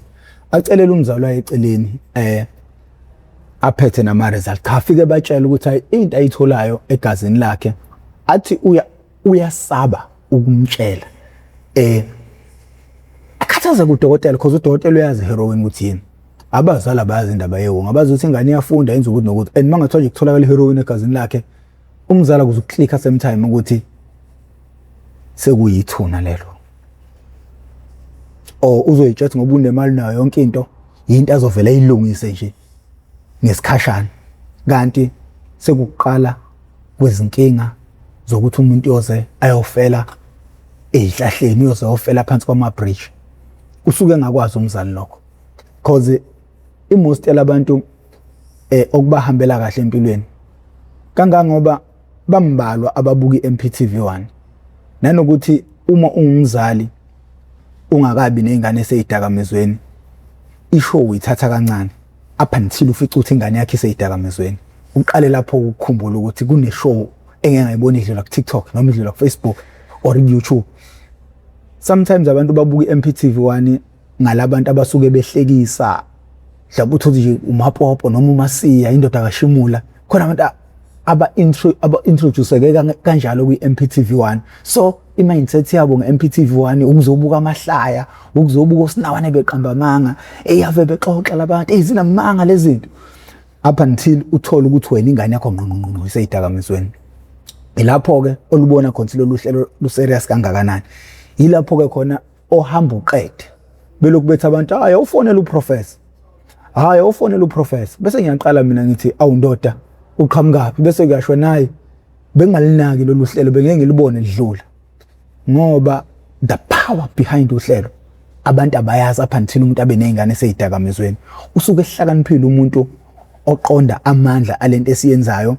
[SPEAKER 1] Acelele umzali wayo eceleni, Aphethe nama result, cha, afike batshela ukuthi hayi, into ayitholayo egazini lakhe, athi uya uyasaba ukumtshela, akhathaza kudokotela, because udokotela uyazi heroin ukuthi yini. Abazali abayazi indaba yewunga, abazi ukuthi ingane iyafunda, yenza ukuthi nokuthi, and mangathiwa nje kutholakala iheroin egazini lakhe, umzali akuze ukuclicka same time ukuthi sekuyithuna lelo, or uzoyitshetha ngoba unemali nayo yonke into, yinto azovela ayilungise nje ngesikhashana, kanti sekuqala kwezinkinga zokuthi umuntu yoze ayofela ezihlahleni, uyoze ayofela phansi kwama-bridge. Usuke engakwazi umzali lokho, because i-most yalabantu okubahambela kahle empilweni kangangoba bambalwa ababuka i-MPTV 1, nanokuthi uma ungumzali ungakabi ney'ngane eseyidakamizweni, ishow uyithatha kancane up until ufice ukuthi ingane yakhe iseyidakamizweni, uqale lapho ukukhumbula ukuthi kune-show engeke ngayibona idlula ku-TikTok noma idlula ku-Facebook or ku-YouTube. Sometimes abantu babuka i-MPTV 1 ngalabantu abasuke behlekisa, mhlawumbe uthi nje uMapopo noma uMasiya, indoda kaShimula, khona abantu aba-introduce-ke kanjalo kwi-MPTV 1. So i-mindset yabo nge-MPTV 1 ukuzobuka amahlaya, ukuzobuka osinawane beqamba amanga, eyave bexoxa labantu ezinamanga lezi zinto, up until uthole ukuthi wena ingane yakho ngqongqongqo iseyidakamizweni. Ilapho-ke olubona khona lolu hlelo lu-serious kangakanani. Yilapho-ke khona ohamba uqede belokhu bethi abantu, "Hayi, awufonele uprofessor, hayi, awufonele uprofessor." Bese ngiyaqala mina ngithi, "Awu ndoda, uqhamukaphi?" Bese kuyasho naye, bengalinaki lolu hlelo, bengeke ngilibone lidlula, ngoba the power behind uhlelo abantu abayazi up until umuntu abe ney'ngane eseyidakamizweni. Usuke ehlakaniphile umuntu oqonda amandla alento esiyenzayo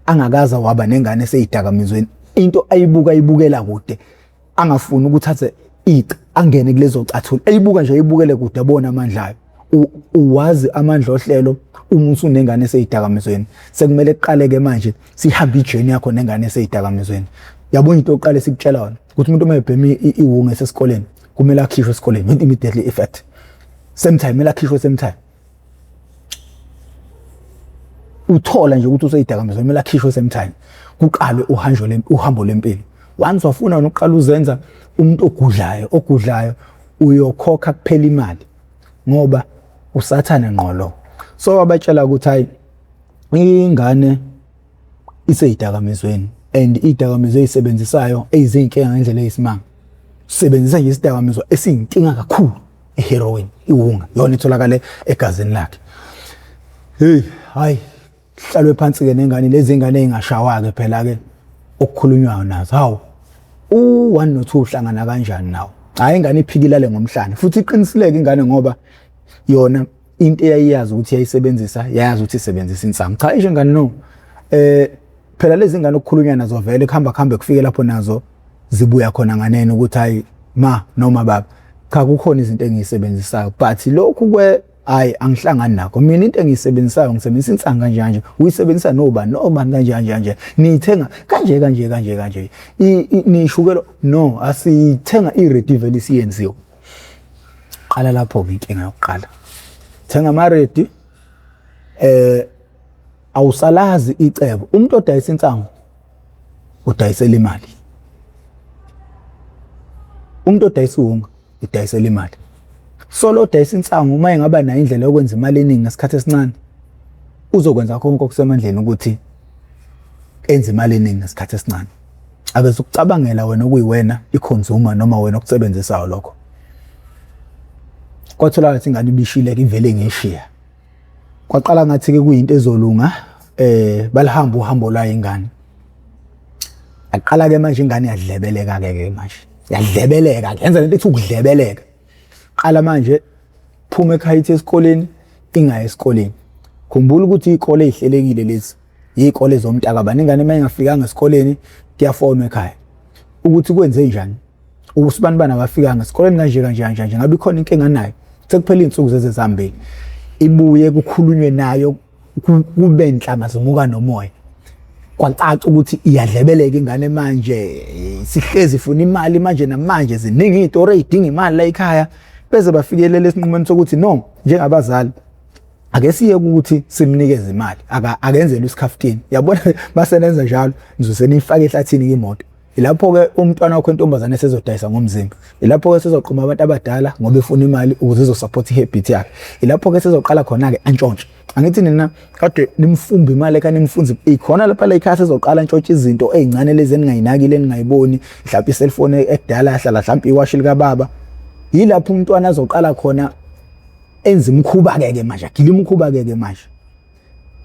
[SPEAKER 1] angakaza waba nengane eseyidakamizweni. Into ayibuka ayibukela kude, angafuni ukuthi athe ici angene kulezo cathulo, eyibuka nje, ayibukele kude, abone amandla ayo. Uwazi amandla ohlelo uma usunengane eseyidakamizweni. Sekumele kuqale-ke manje sihambe ijourney yakho nengane eseyidakamizweni. Yabona, into yokuqala esikutshela yona ukuthi umuntu uma ebhema iwunga esesikoleni kumele akhishwe esikoleni with immediately effect, same time kumele akhishwe, same time uthola nje ukuthi useyidakamizwa kumele akhishwe same time, kuqalwe uhanjo uhambo lempilo. Once wafuna wena uqala uzenza umuntu ogudlayo ogudlayo, uyokhokha kuphela imali, ngoba usathane ngqolo. So wabatshela ukuthi hayi, ingane iseyidakamizweni, and idakamizwa ezisebenzisayo eyizinkinga ngendlela eyisimanga. Sebenzisa nje isidakamizwa esiyinkinga kakhulu, iheroin, iwunga, yona itholakale egazini lakhe. Hey, hayi, hlalwe phansi ke nengane, lezi ngane ey'ngashawa ke phela ke okukhulunywayo nazo. Hawu, u-1 no-2 uhlangana kanjani nawo? Hhayi, ingane iphikilale ngomhlane, futhi iqinisileke ingane, ngoba yona into eyayiyazi ukuthi yayisebenzisa, yayazi ukuthi isebenzisa insangu. Cha, isho ingane, no, phela lezi ngane okukhulunywa nazo vele kuhamba kuhambe kufike lapho nazo zibuya khona nganene ukuthi hayi ma noma baba, cha, kukhona izinto engiyisebenzisayo, but lokhu kwe hayi, angihlangani nakho mina. Into engiyisebenzisayo, ngisebenzisa insangu kanje kanje. Uyisebenzisa nobani nobani kanje kanje kanje? Niyithenga kanje kanje kanje kanje? Niyishukelo? No, asithenga i-ready, vele isiyenziwe. Qala lapho-ke inkinga yokuqala, thenga ama-ready, awusalazi icebo. Umuntu odayisa insangu udayisela imali, umuntu odayisa uwunga udayisela imali. So lo odayisa insangu, uma engaba nayo indlela yokwenza imali eningi ngesikhathi esincane, uzokwenza konke okusemandleni ukuthi enze imali eningi ngesikhathi esincane. Abezukucabangela wena okuyiwena i-consumer noma wena okusebenzisayo lokho. Kwatholakala ukuthi ingane ibishile-ke, ivele ngeshiya. Kwaqala ngathi-ke kuyinto ezolunga, balihamba uhambo lwayo ingane. Aqala-ke manje ingane yadlebeleka-ke ke manje, yadlebeleka, yenza lento ethi ukudlebeleka. Qala manje phuma ekhaya, ithi esikoleni, ingayi esikoleni. Khumbula ukuthi iy'kole ey'hlelekile lezi iy'kole zomntakabani. Ingane uma ingafikanga esikoleni kuyafonwa ekhaya ukuthi kwenze njani, usibanibani abafikanga esikoleni, kanje kanje kanje kanje, ngabe ikhona inkinga nayo. Sekuphela iy'nsuku zeze zambili, ibuye kukhulunywe nayo, kube nhlanga zimuka nomoya. Kwacaca ukuthi iyadlebeleka ingane manje, sihlezi ifuna imali manje, namanje ziningi iy'tori ey'dinga imali la ekhaya, beze bafikelele esinqumeni sokuthi no, njengabazali Ake siye ukuthi simnikeze imali, akenzelwe isikhafutini. Yabona masenenza njalo nizose niyifake ehlathini imoto. Ilapho-ke umntwana wakho entombazane esezodayisa ngomzimba. Ilapho-ke sezoqoma abantu abadala ngoba efuna imali ukuze ezosupport i-habit yakhe. Ilapho-ke sezoqala khona-ke antshontshe. Angithi nina kade nimfumba imali ekhaya nimfunza ikhona lapha la ekhaya sezoqala antshontshe izinto ey'ncane lezi eningayinakile eningayiboni, mhlawumbe i-cellphone ekudala yahlala mhlawumbe iwashi likababa. Yilapho umntwana azoqala khona enza imikhuba-ke ke manje, agile imikhuba-ke ke manje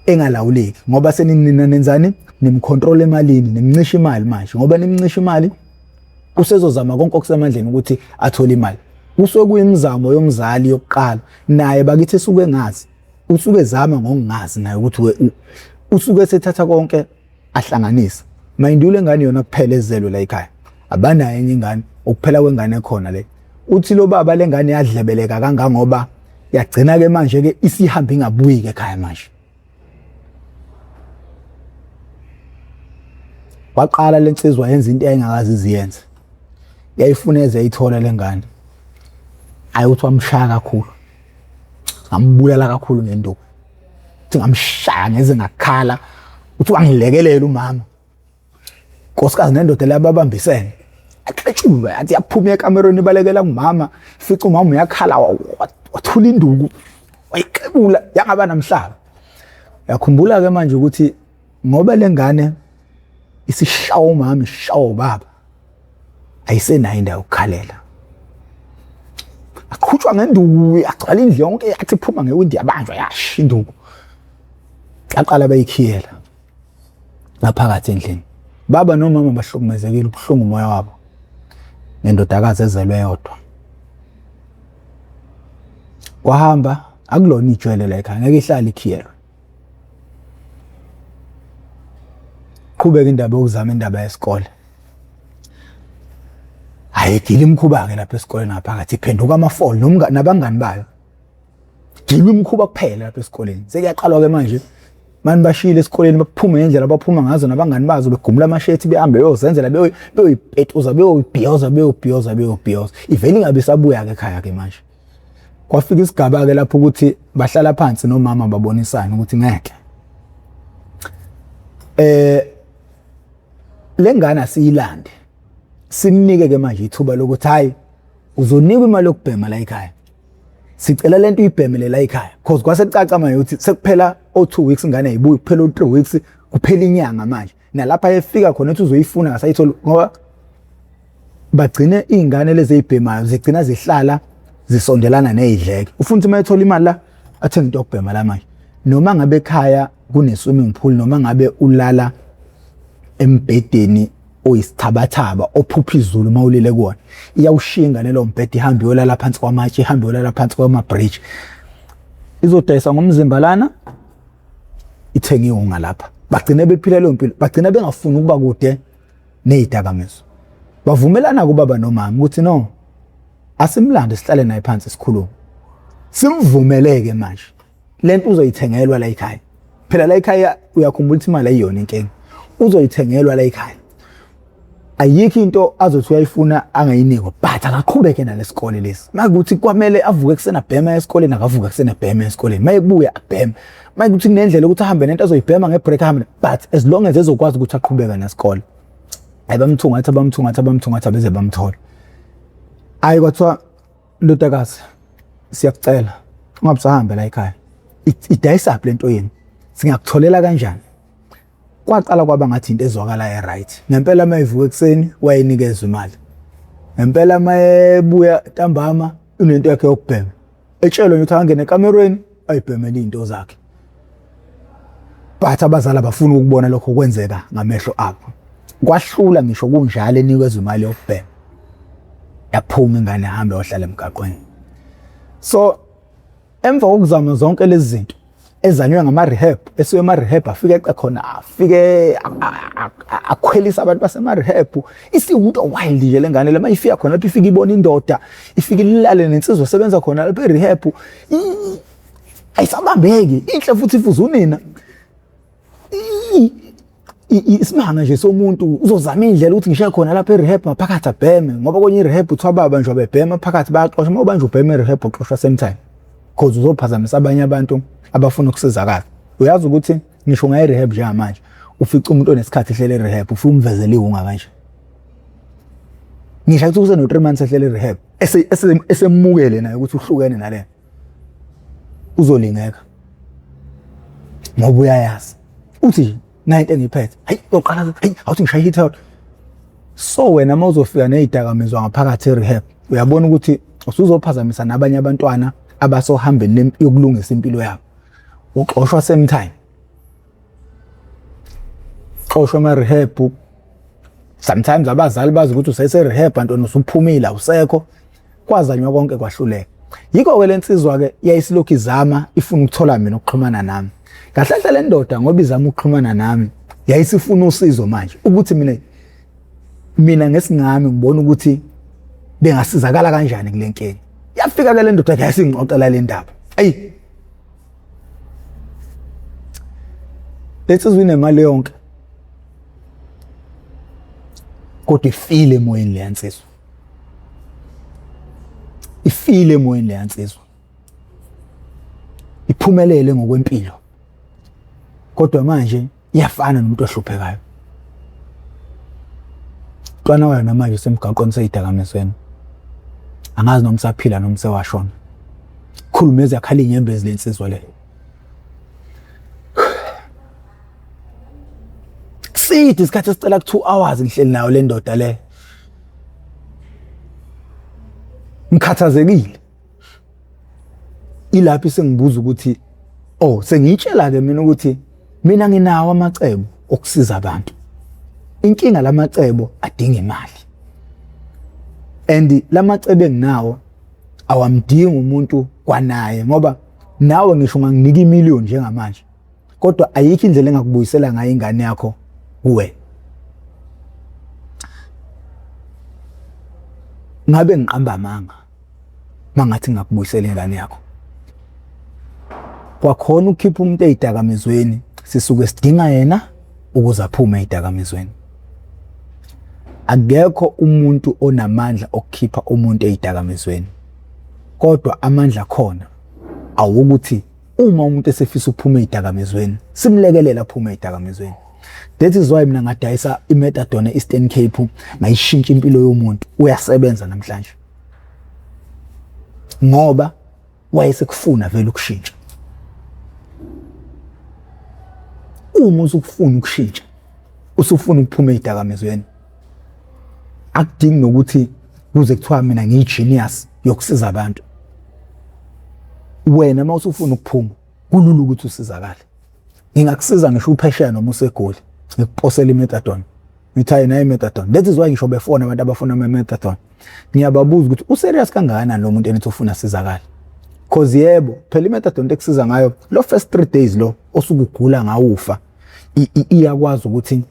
[SPEAKER 1] engalawuleki ngoba seninina nenzani, nimcontrol emalini, nimncisha imali manje. Ngoba nimncisha imali usezozama konke okusemandleni ukuthi athole imali. Kusuke kuyimizamo yomzali yokuqala, naye bakithi esuke engazi, usuke ezama ngokungazi naye ukuthi usuke esethatha konke ahlanganise. Mind you, le ngane yona kuphela ezelwe la ekhaya, abanayo enye ingane, ukuphela kwengane ekhona le. Uthi lo baba le ngane yadlebeleka kangangoba yagcina ke manje ke isihamba ingabuyi ke ekhaya manje. Waqala lensizwa yenza into eyayingakaze iziyenze, yayifuna eze ayithola lengane. Ayi uthi wamshaya kakhulu, ngambulala kakhulu ngenduku, uthi ngamshaya ngeze ngakhala, uthi wangilekelela umama, nkosikazi nendoda lababambisene, axetshulwe, athi yaphuma ekamerweni ibalekela kumama, fica umama uyakhala, wathula induku wayixebula yangaba namhlaba. Yakhumbula ke manje ukuthi ngoba lengane isishawa umama ishawa ubaba, ayisenayo indawo yokukhalela. Aqhutshwa ngenduku, yagcwala indlu yonke, yathi iphuma ngewindi yabanjwa yasha induku. Yaqala bayikhiyela ngaphakathi endlini. Baba nomama bahlukumezekile, ubuhlungu umoya wabo nendodakazi ezelwe yodwa. Kwahamba akulona ijwele la ekhaya, ngeke ihlale ikhiyelwe. Qhubeka indaba yokuzama indaba yesikole. Ayigile imikhuba-ke lapha esikoleni ngaphakathi, iphenduka amafoli nabangani bayo. Gilwa imikhuba kuphela lapha esikoleni. Sekuyaqalwa-ke manje, mani bashiyile esikoleni, baphume ngendlela abaphuma ngazo nabangani bazo, begumula amashethi, behambe beyozenzela, beyoyipetuza, beyoyibhiyoza, beyobhiyoza, beyobhiyoza. Ivele ingabe isabuya-ke ekhaya-ke manje. Kwafika isigaba-ke lapho ukuthi bahlala phansi nomama babonisane ukuthi ngeke. Le ngane asiyilande, simnike ke manje ithuba lokuthi hayi uzonikwa imali yokubhema la ekhaya, sicela lento uyibhemele la ekhaya, cause kwase kucaca manje ukuthi sekuphela o 2 weeks ingane ayibuyi, kuphela o 3 weeks, kuphela inyanga manje, nalapha efika khona ethi uzoyifuna ngasayitholi, ngoba bagcine izingane lezi ezibhemayo zigcina zihlala zisondelana nezidleke. Ufuna ukuthi uma ethola imali la athenge into yokubhema la manje, noma ngabe ekhaya kune swimming pool, noma ngabe ulala embhedeni oyisithabathaba ophupha izulu uma ulele kuwona, iyawushinga lelo mbhede, ihambe iyolala phansi kwamatshe, ihambe iyolala phansi kwama-bridge, izodayisa ngomzimba lana, ithenge iwunga lapha. Bagcine bephila leyo mpilo, bagcina bengafuni ukuba kude nezidakamizwa. Bavumelana kubaba nomama ukuthi no, asimlande sihlale naye phansi sikhulume, simvumeleke manje lento uzoyithengelwa la ekhaya. Phela la ekhaya uyakhumbula ukuthi imali ayiyona inkinga, uzoyithengelwa la ekhaya, ayikho into azothi uyayifuna angayinikwa, but akaqhubeke nalesikole lesi. Makuthi kwamele avuke ekuseni abhema esikoleni, akavuke ekuseni abhema esikoleni, mayekubuya abhema, mayekuthi kunendlela ukuthi ahambe nento azoyibhema ngebreak ahambe, but as long as ezokwazi ukuthi aqhubeke nesikole. Hayi bamthungatha, bamthungatha, bamthungatha beze bamthola. Hayi kwathiwa ndodakazi siyakucela ungabe usahambe la ekhaya, idayisaphi lento yenu, singakutholela kanjani? Kwaqala kwaba ngathi into ezwakala e-right ngempela. Uma evuka ekuseni wayenikezwa imali ngempela, uma ebuya ntambama unento yakhe yokubhema, etshelwe ukuthi angene ekamerweni ayibhemele izinto zakhe. But abazali abafuni ukubona lokho kwenzeka ngamehlo abo. Kwahlula ngisho kunjalo, enikezwa imali yokubhema, yaphuma ingane yahambe yohlala emgaqweni. So emva kokuzama zonke lezi zinto ezanywe ngama-rehab, esuke ema-rehab afike eqe khona, afike akhwelisa abantu basema-rehab, isiwumuntu owild nje le ngane. Lama ifika khona lapho ifike ibona indoda, ifike ilale nensizwa esebenza khona lapho e-rehab, ayisabambeki, inhle futhi ifuze unina. Isimanga nje somuntu uzozama indlela ukuthi ngishiye khona lapha e-rehab ngaphakathi abheme, ngoba kwenye i-rehab kuthiwa babanjwa bebhema phakathi bayaxoshwa. Uma ubanjwa ubhema e-rehab uxoshwa same time. Cause uzophazamisa abanye abantu abafuna ukusizakala. Uyazi ukuthi ngisho ungayi rehab njengamanje, ufica umuntu onesikhathi ehlele rehab, ufike umvezele iwunga kanje. Ngisho ukuthi useno 3 months ehlele rehab, esemukele naye ukuthi uhlukene nale. Uzolingeka. Ngoba uyayazi. Uthi nayi into engiyiphethe. Hayi uyoqala, hayi awuthi ngishaye hit out. So wena uma uzofika nezidakamizwa ngaphakathi e-rehab, uyabona ukuthi usuzophazamisa nabanye abantwana abasohambeni yokulungisa impilo yabo. Uxoshwa same time. Xoshwa ema-rehab. Sometimes abazali bazi ukuthi usese-rehab antwana usuphumile awusekho. Kwazanywa konke kwahluleka. Yikho-ke le nsizwa-ke yayisilokhu izama ifuna ukuthola mina ukuxhumana nami. Kahle kahle le ndoda ngoba izama ukuxhumana nami yayisifuna usizo manje ukuthi mina ngesingami ngibona ukuthi bengasizakala kanjani kule nkinga. Yafika ke le ndoda yayisingixoxela le ndaba. Ayi le nsizwa inemali yonke kodwa ifile emoyeni leya nsizwa. Ifile emoyeni leya nsizwa. Iphumelele ngokwempilo. Kodwa manje iyafana nomuntu ohluphekayo. Mntwana wayo namanje usemgaqweni seyidakamizweni. Angazi noma usaphila noma sewashona. Khuluma ezakhala inyembezi lensizwa le. Side isikhathi esicela ku 2 hours ngihleli nayo le ndoda le. Ngikhathazekile. Ilapho isengibuza ukuthi oh sengiyitshela ke mina ukuthi mina nginawo amacebo okusiza abantu. Inkinga lamacebo adinga imali. And lamacebo enginawo awamdingi umuntu kwanaye ngoba nawe ngisho unganginika imillion njengamanje kodwa ayikho indlela engakubuyisela ngayo ingane yakho kuwe. Ngabe ngiqamba amanga mangathi ngakubuyisela ingane yakho. Kwakhona ukukhipha umuntu ezidakamizweni sisuke sidinga yena ukuze aphume ezidakamizweni. Akekho umuntu onamandla okukhipha umuntu ezidakamizweni, kodwa amandla khona awukuthi uma umuntu esefisa ukuphuma ezidakamizweni simlekelele aphume ezidakamizweni. That is why mina ngadayisa i-methadone e-Eastern Cape, ngayishintsha impilo yomuntu. Uyasebenza namhlanje ngoba wayesekufuna vele ukushintsha. Uma usukufuna ukushintsha, usufuna ukuphuma ezidakamizweni, akudingi nokuthi kuze kuthiwa mina ngiyi-genius yokusiza abantu. Wena uma usufuna ukuphuma kulula ukuthi usizakale. Ngingakusiza ngisho uphesheya noma useGoli, ngikuposele i-methadone. Ngithi hayi nayo i-methadone. That is why ngisho befona abantu abafuna ama-methadone. Ngiyababuza ukuthi userious kangakanani lo muntu enithi ufuna sizakale. Cause yebo, phela i-methadone ekusiza ngayo lo first 3 days lo osuke ugula ngawufa iyakwazi ukuthi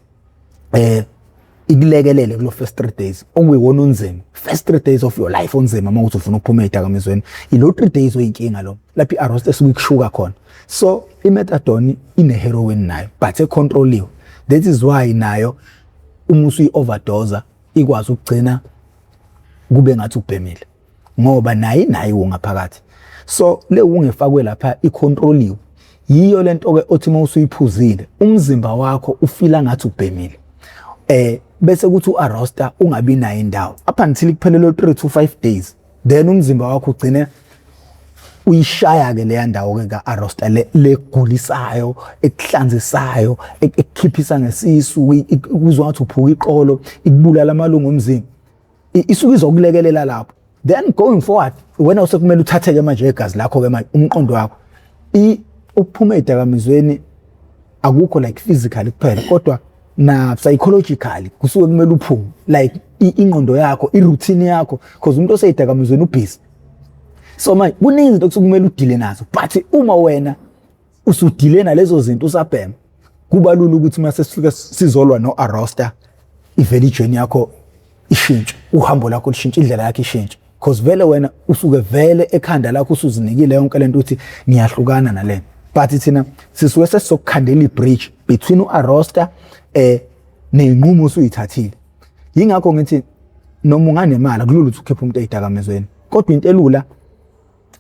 [SPEAKER 1] ikulekelele kulo first 3 days okuyiwona unzima. First 3 days of your life onzima uma uthi ufuna ukuphuma ezidakamizweni. Ilo 3 days oyinkinga lo lapho i-arrest esuke ikushuka khona. So i-methadone ine heroin nayo but econtroliwe. That is why nayo uma usuyi-overdose ikwazi ukugcina kube ngathi ubhemile ngoba nayo inayo iwunga phakathi. So le wunga efakwe lapha icontroliwe. Yiyo lento ke othi uma usuyiphuzile umzimba wakho ufila ngathi ubhemile. Bese kuthi uarrosta ungabi nayo indawo up until kuphelele 3 to 5 days, then umzimba wakho ugcine uyishaya ke leya ndawo ke ka-arrosta legulisayo, ekuhlanzisayo, ekukhiphisa ngesisu, ukuzwa ngathi uphuka iqolo, ikubulala amalungu omzimba. Isuke izokulekelela lapho. Then going forward wena usekumele uthatheke manje igazi lakho ke manje umqondo wakho. Ukuphuma ezidakamizweni akukho like physically kuphela kodwa na psychologically kusuke kumele uphume like ingqondo yakho, i-routine yakho, because umuntu oseyidakamizweni ubusy. So manje kuningi izinto okusuke kumele udile nazo, but uma wena usudile nalezo zinto usabhema, kuba lula ukuthi uma sesifika sizolwa no-arrosta ivele ijourney yakho ishintshe, uhambo lakho lishintshe, indlela yakho ishintshe, because vele wena usuke vele ekhanda lakho usuzinikile yonke lento ukuthi ngiyahlukana nale. But thina sisuke sesizokukhandela i-bridge between u-arrosta ney'nqumo osuyithathile. Yingakho ngithi noma unganemali akulula ukuthi ukhiphe umuntu ey'dakamizweni, kodwa into elula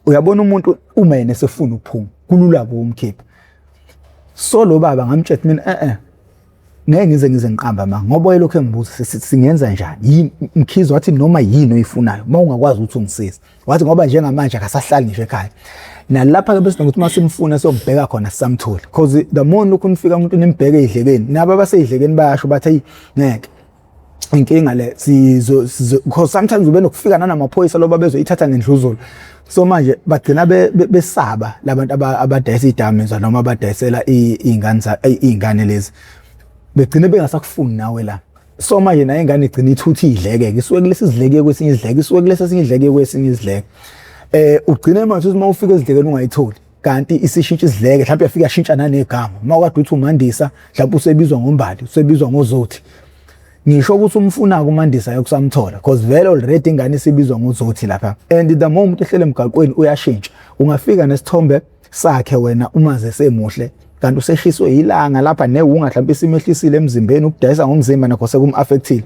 [SPEAKER 1] Uyabona umuntu uma yena esefuna ukuphuma kulula ukumkhipha. So lo baba ngamtshela mina eh eh ngeke ngize ngize ngiqamba ma ngoba wayelokhu engibuza singenza njani yini Mkhize wathi noma yini oyifunayo uma ungakwazi ukuthi ungisize wathi ngoba njengamanje akasahlali ngisho ekhaya nalapha ke bese nokuthi uma simfuna siyombheka khona sisamthole because the more lokhu nifika umuntu nimbheke ey'dlekeni nabo abasey'dlekeni bayasho bathi eyi ngeke inkinga le sizo because sometimes ube nokufika nanamaphoyisa loba bezoyithatha ngendluzula so manje bagcina besaba labantu abadayisa idakamizwa noma abadayisela iy'ngane iy'ngane lezi begcine bengasakufuni nawe la so manje naye ingane igcina ithutha idleke ke isuke kulesi sidleke kwesinye isidleke isuke kulesi esinye idleke kwesinye isidleke eh ugcine manje uma ufika ezidlekeni ungayitholi kanti isishintsha isidleke mhlawumbe yafika yashintsha nanegama uma kade uthi umandisa mhlawumbe usebizwa ngombali usebizwa ngozothi ngisho ukuthi umfuna kumandisa yokusamthola because vele already ingane isibizwa ngozothi lapha and the moment ehlele emgaqweni uyashintsha ungafika nesithombe sakhe wena umaze semuhle kanti useshiswe ilanga lapha newunga mhlawumbe isimehlisile emzimbeni ukudayisa ngomzimba nakho sekum-affectile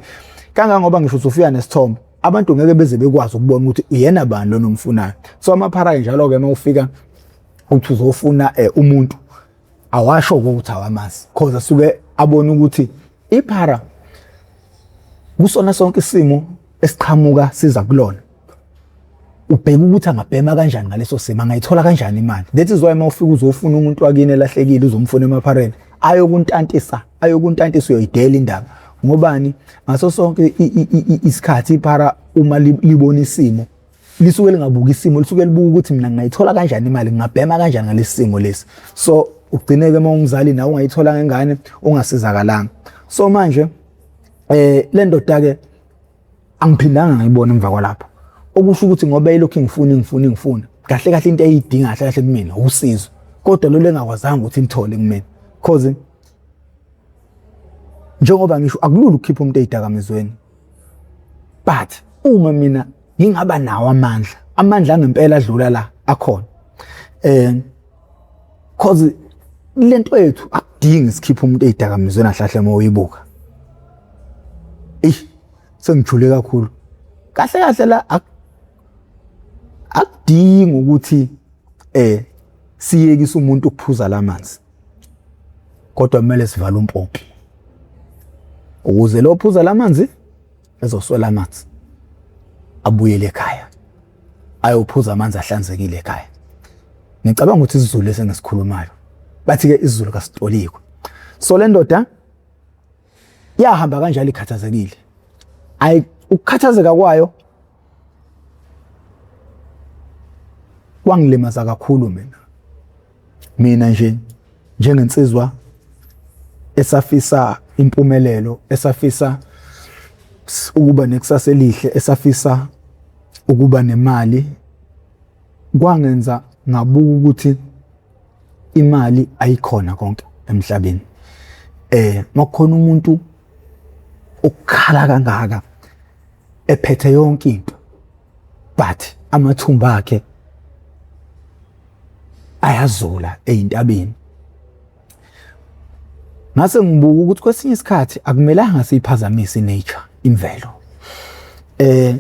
[SPEAKER 1] kangangoba ngisho usufika nesithombe abantu ngeke beze bekwazi ukubona ukuthi uyena bani lona omfunayo so amaphara njalo-ke uma ufika uthi uzofuna um umuntu awasho ukuthi awamazi cause asuke abone ukuthi iphara kusona sonke isimo esiqhamuka siza kulona ubheka ukuthi angabhema kanjani ngaleso simo angayithola kanjani imali that is why uma ufika uzofuna umuntu wakini elahlekile uzomfuna emaphareni ayokuntantisa ayokuntantisa uyoyidela indaba ngobani ngaso sonke isikhathi iphara uma libona isimo lisuke lingabuki isimo lisuke libuka ukuthi mina ngingayithola kanjani imali ngingabhema kanjani ngalesi simo lesi so ugcineke uma umzali nawe ungayithola ngengane ungasizakalanga so manje eh le ndoda ke angiphindanga ngayibona emva kwalapho okusho ukuthi ngoba ilokhu ngifuna ngifuna ngifuna kahle kahle into eyidinga kahle kahle kumina usizo kodwa lo lengakwazanga ukuthi ngithole kumina cause njengoba ngisho akulula ukukhipha umuntu ezidakamizweni but uma mina ngingaba nawo amandla amandla angempela adlula la akhona eh cause lento yethu akudingi sikhiphe umuntu ezidakamizweni ahlahle uma uyibuka eish sengijule kakhulu kahle kahle la akudingi ukuthi eh siyekise umuntu ukuphuza lamanzi kodwa kumele sivale umpompi ukuze lo phuza lamanzi ezoswela amanzi abuyele ekhaya ayophuza amanzi ahlanzekile ekhaya ngicabanga ukuthi isiZulu esengisikhulumayo bathi ke isiZulu kasitolikwe so le ndoda yahamba kanjalo ikhathazekile ayi ukukhathazeka kwayo kwangilimaza kakhulu mina mina nje njengensizwa esafisa impumelelo esafisa ukuba nekusasa elihle esafisa ukuba nemali kwangenza ngabuka ukuthi imali ayikhona konke emhlabeni eh makukhona umuntu okukhala kangaka ephethe yonke into but amathumba akhe ayazula ezintabeni ngase ngibuka ukuthi kwesinye isikhathi akumelanga siyiphazamise nature imvelo eh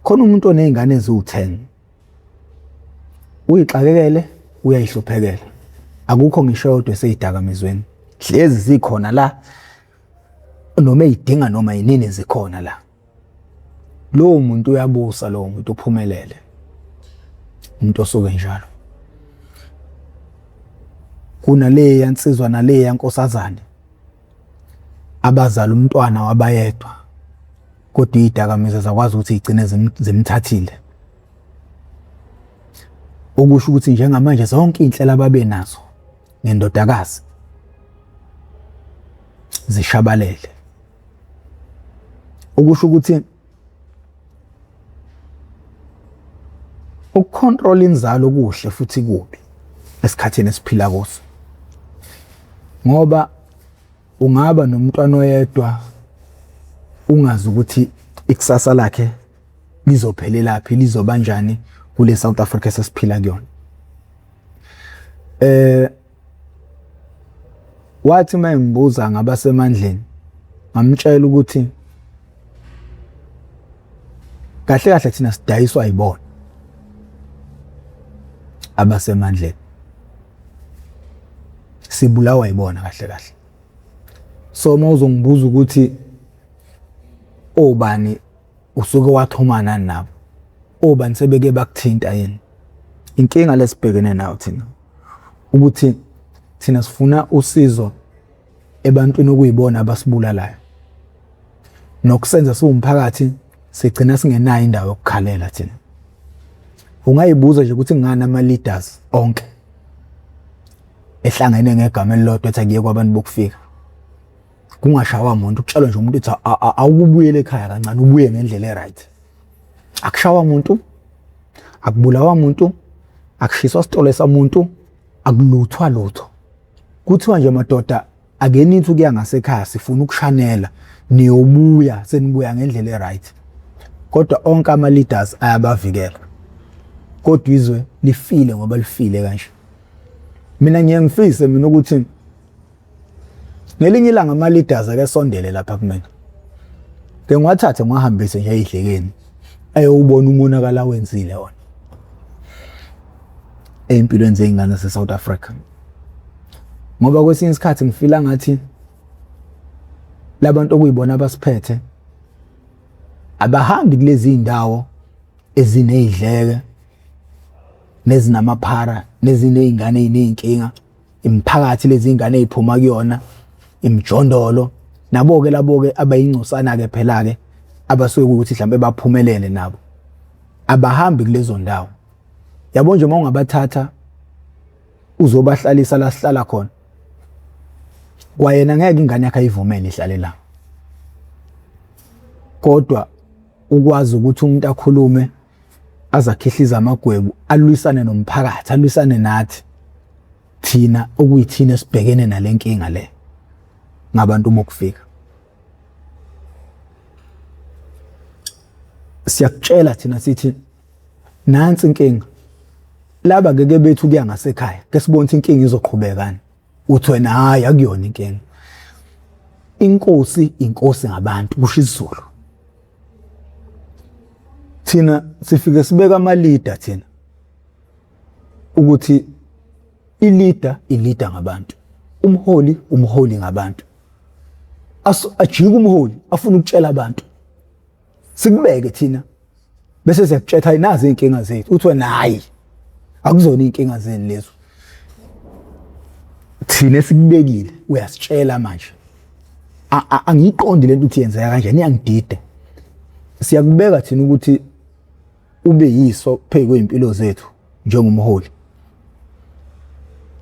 [SPEAKER 1] khona umuntu onezingane eziwu10 uyixakekele uyayihluphekela akukho ngisho yodwa eseyidakamizweni hlezi zikhona la noma eyidinga noma yinini zikhona la lowo muntu uyabusa lowo muntu uphumelele umuntu osuke njalo kunaleya nsizwa naleya nkosazane abazala umntwana wabayedwa kodwa izidakamizwa zakwazi ukuthi igcine zimthathile okusho ukuthi njengamanje zonke iy'nhlelo ababe nazo ngendodakazi zishabalele okusho ukuthi ukucontrol inzalo kuhle futhi kubi esikhathini esiphila kuso ngoba ungaba nomntwana oyedwa ungazi ukuthi ikusasa lakhe lizophelelaphi lizoba njani kule South Africa esesiphila kuyona eh wathi uma engibuza ngabasemandleni ngamtshela ukuthi kahle kahle thina sidayiswa yibona abasemandleni. Sibulawa yibona kahle kahle. So uma uzongibuza ukuthi obani usuke waxhumana nabo, obani sebeke bakuthinta yini, inkinga lesibhekene nayo thina ukuthi thina sifuna usizo ebantwini okuyibona abasibulalayo nokusenza siwumphakathi sigcina singenayo indawo yokukhalela thina. Ungayibuza nje ukuthi ngani ama-leaders onke ehlangene ngegama elilodwa ethi akuye kwabantu bokufika, kungashawa muntu, kutshelwe nje umuntu ethi awukubuyele ekhaya kancane, ubuye ngendlela e-right. Akushawa muntu, akubulawa muntu, akushiswa sitolo samuntu, akuluthwa lutho. Kuthiwa nje madoda ake nithi ukuya ngasekhaya, sifuna ukushanela, niyobuya senibuya ngendlela e-right. Kodwa onke ama-leaders ayabavikela, kodwa izwe lifile ngoba lifile kanje. Mina ngiye ngifise mina ukuthi ngelinye ilanga ama-leaders ake sondele lapha kumina, ke ngiwathathe ngiwahambise nje ey'dlekeni ayowubona umonakalo awenzile wona ey'mpilweni zey'ngane zase-South Africa. Ngoba kwesinye isikhathi ngifila ngathi labantu okuyibona abasiphethe abahambi kulezi zindawo ezinezidleke nezinamaphara neziney'ngane ey'ney'nkinga, imiphakathi lezi ngane ey'phuma kuyona, imijondolo. Nabo-ke labo-ke abayingcosana-ke phela-ke abasuke ukuthi mhlampe baphumelele nabo abahambi kulezo ndawo. Yabo nje uma ungabathatha uzobahlalisa la sihlala khona, kwayena ngeke ingane yakhe ayivumele ihlale la. Kodwa ukwazi ukuthi umuntu akhulume azakhihliza amagwebu, alwisane nomphakathi, alwisane nathi thina okuyithina esibhekene nale nkinga le ngabantu bokufika. Siyakutshela thina sithi nansi inkinga, laba keke bethu kuya ngasekhaya ke sibone ukuthi inkinga izoqhubekani. Uthi wena hayi akuyona inkinga, inkosi inkosi ngabantu, kusho isiZulu. Thina sifike sibeka ama leader thina ukuthi i-leader i-leader ngabantu, umholi umholi ngabantu. Ajike umholi afuna ukutshela abantu, sikubeke thina bese siyakutshela nazi inkinga zethu, uthi wena hayi akuzona inkinga zenu lezo, thina esikubekile uyasitshela manje. Angiyiqondi lento ukuthi yenzeka kanjani, iyangidida. Siyakubeka thina ukuthi ube yiso phezu kwey'mpilo zethu njengomholi,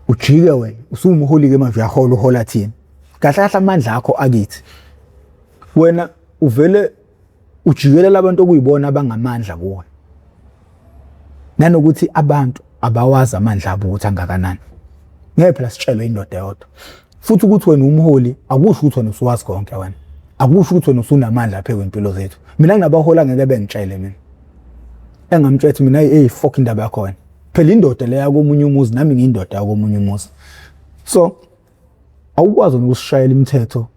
[SPEAKER 1] ujike wena usuwumholi ke manje, uyahola, uhola thina kahle kahle, amandla akho akithi. Wena uvele ujikelela abantu okuyibona abangamandla kuwe, nanokuthi abantu abawazi amandla abo ukuthi angakanani. Ngeke phela sitshelwe indoda eyodwa. Futhi ukuthi wena umholi akusho ukuthi wena usuwazi konke wena, akusho ukuthi wena usunamandla phezu kwempilo zethu. Mina nginabahola ngeke bengitshele mina, engamtshela mina hey fuck indaba yakho wena. Phela indoda leya komunye umuzi, nami ngiyindoda yakomunye umuzi. So awukwazi ukusishayela imithetho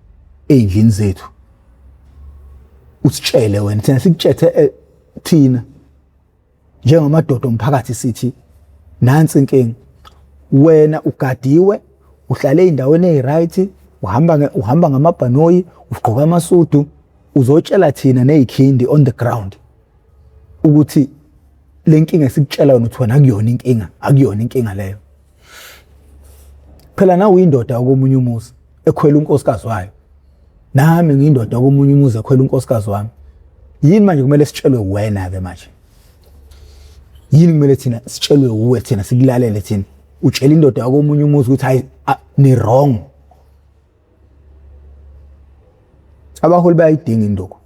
[SPEAKER 1] ey'ndlini zethu usitshele wena, thina sikutshethe thina njengamadoda omphakathi sithi nansi inkinga, wena ugadiwe, uhlale ey'ndaweni ey'right, uhamba ngamabhanoyi, ugqoka amasudu, uzotshela thina ney'khindi on the ground ukuthi le nkinga esikutshela yona uthi wena akuyona inkinga, akuyona inkinga leyo. Phela nawe uyindoda komunye umuzi ekhwela unkosikazi wayo, nami ngiyindoda komunye umuzi ekhwela unkosikazi wami. Yini manje kumele sitshelwe wena-ke manje? Yini kumele thina sitshelwe uwe, thina sikulalele thina? Utshela indoda yakomunye umuzi ukuthi hayi ni wrong. Abaholi bayayidinga induku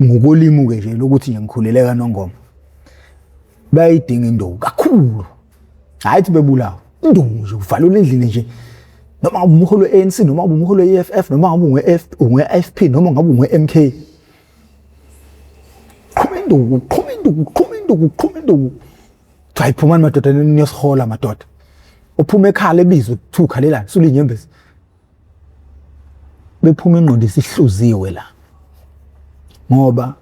[SPEAKER 1] ngokolimu-ke nje lokuthi nje ngikhulele kaNongoma, bayayidinga induku kakhulu. Hhayi ukuthi bebulawa, induku nje uvalelwe endlini nje, noma ngabe umholi we-ANC, noma ngabe umholi we-EFF, noma ngabe unge-IFP, noma ngabe unge-MK. Qhuma induku, qhuma induku, qhuma induku, qhuma induku. Hayi phumani madoda, niyosihola madoda. Uphuma ekhala ebizwe kuthiwa ukhalelani, sula inyembezi. Bephuma ingqondo isihluziwe la, ngoba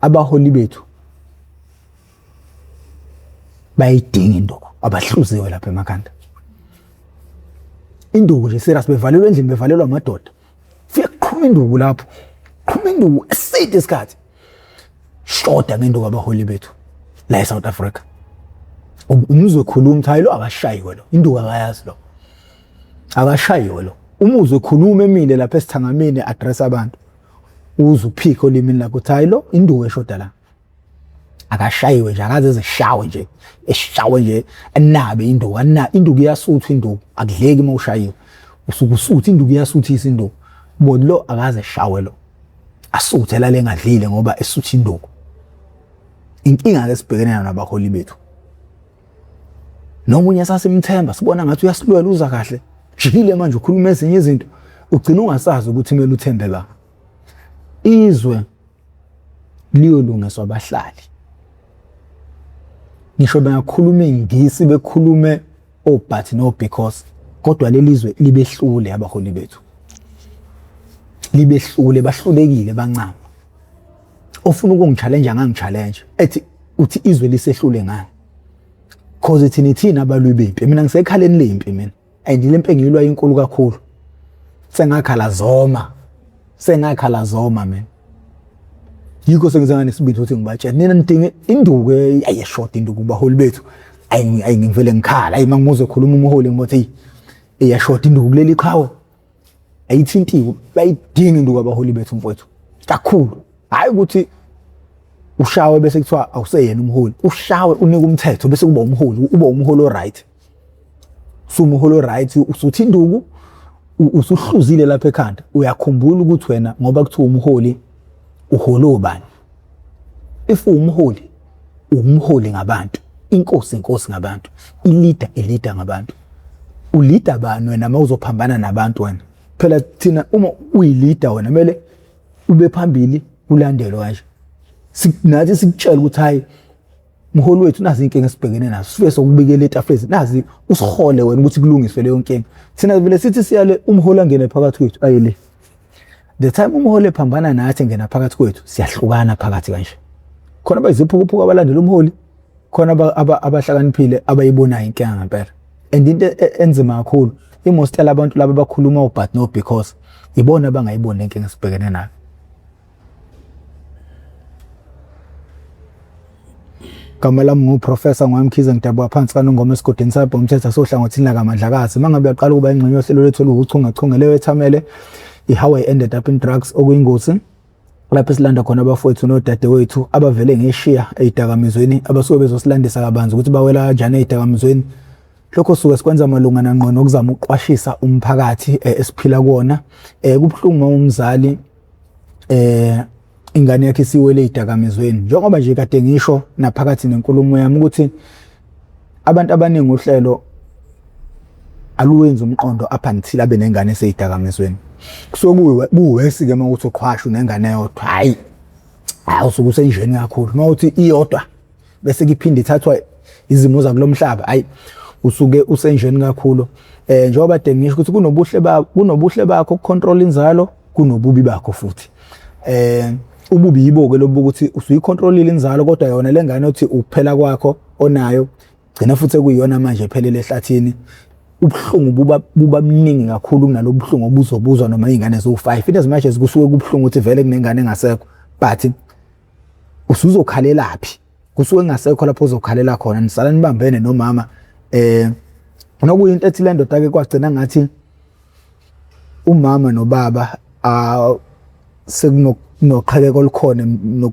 [SPEAKER 1] abaholi bethu Bayidinga induku, abahluziwe lapha emakhanda. Induku nje serious, bevalelwe endlini, bevalelwa amadoda. Fike kuqhuma induku lapho, qhuma induku eside isikhathi. Shoda ngenduku abaholi bethu la eSouth Africa. Umuzwe khuluma ukuthi hayi lo akashayiwe lo, induku akayazi lo. Akashayiwe lo. Umuzwe khuluma emile lapha esithangamini address abantu. Uze uphike olimini lakho ukuthi hayi lo induku eshoda la. Akashayiwe nje, akaze ezeshawe nje, eshawe nje enabe induku, ana induku iyasuthwa induku, akudleki uma ushayiwe. Usuke usutha induku iyasuthisa induku. Bona lo akaze eshawe lo. Asuthe lale engadlile ngoba esutha induku. Inkinga ke sibhekene nayo nabaholi bethu. Nomunye sasimthemba sibona ngathi uyasilwela uza kahle. Jikile manje ukhuluma ezinye izinto ugcina ungasazi ukuthi kumele uthembe ba. Izwe liyolungiswa abahlali. Ngisho bengakhuluma ingisi bekhulume oh but no because kodwa lelizwe libehlule abaholi bethu. Libehlule, bahlulekile bancama. Ofuna ukungi-challenge angangi-challenge ethi uthi izwe lisehlule ngani? Cause thina ithina abalwi bempi. Mina ngisekhaleni lempi mina. And le mpi engiyilwa inkulu kakhulu. Sengakhala zoma. Sengakhala zoma mina. Yikho sengize nganesibindi ukuthi ngibatshele nina nidinge induku ayeshoda induku kubaholi bethu. Ayi ayi ngivele ngikhala. Ayi mangimuzwe khuluma umholi ngibothi hey iyashoda induku kuleli qhawe. Ayithintiwe, bayidinga induku abaholi bethu mfowethu. Kakhulu. Hayi ukuthi ushawe bese kuthiwa awuseyena umholi. Ushawe unika umthetho bese kuba umholi, uba umholi oright. Sumuholi oright usuthi induku usuhluzile lapha ekhanda uyakhumbula ukuthi wena ngoba kuthiwa umholi uhola obani. If uwumholi umholi ngabantu, inkosi inkosi ngabantu, ileader ileader ngabantu. Uleader bani wena uma uzophambana nabantu wena? Phela thina uma uyileader wena kumele ube phambili ulandelwe kanje. Nathi sikutshela ukuthi hayi mholi wethu nazi inkinga esibhekene nazo, sifike sokubikela etafuleni nazi usihole wena ukuthi kulungiswe leyo nkinga. Thina vele sithi siyale umholi angene phakathi kwethu aye le. The time umholi ephambana nathi engena phakathi kwethu siyahlukana phakathi kanje. Khona abayiziphukuphuku abalandela umholi, khona abahlakaniphile abayibonayo inkinga ngempela. And into enzima kakhulu imost abantu laba abakhuluma but no because ibona abangayiboni lenkinga esibhekene nayo. Gama lami nguProfessor Ngwamkhize, ngidabuka phansi kaNongoma esigodini saBhomthetha sohlangothini lakaMandlakazi. Uma ngabe uyaqala ukuba ingxenye yohlelo lwethu oluwuchungechunge leyo ethamele i-How I Ended Up in Drugs okuyingozi lapho esilanda khona abafowethu nodadewethu abavele ngeshiya ey'dakamizweni abasuke bezosilandisa kabanzi ukuthi bawela kanjani ey'dakamizweni. Lokho suke sikwenza malungana ngqo nokuzama ukuqwashisa umphakathi esiphila kuwona. Kubuhlungu uma umzali ingane yakhe isiwele ezidakamizweni, njengoba nje kade ngisho naphakathi nenkulumo yami ukuthi abantu abaningi uhlelo aluwenzi umqondo up until abe nengane eseyidakamizweni. Kusuke kuwesi ke uma uthi uqhwasha unengane eyodwa, hhayi hayi usuke usenjeni kakhulu. Uma uthi iyodwa bese kuphinde ithathwa izimo zakulomhlaba, hayi usuke usenjeni kakhulu. Njengoba kade ngisho ukuthi kunobuhle bakho, kunobuhle bakho ukucontrol inzalo, kunobubi bakho futhi. Ububi yibo ke lobu ukuthi usuyicontrolile inzalo kodwa yona lengane othi ukuphela kwakho onayo gcina futhi ekuyiyona manje ephelele ehlathini. Ubuhlungu buba buningi kakhulu kunalobu buhlungu obuzobuzwa noma iy'ngane ziwu-5. In as much as kusuke kubuhlungu ukuthi vele kunengane engasekho, but usuzokhalelaphi? Kusuke kungasekho lapho uzokhalela khona, nisala nibambene nomama. Nokuyinto ethi le ndoda ke kwagcina ngathi umama nobaba sekunoqhekeko olukhona,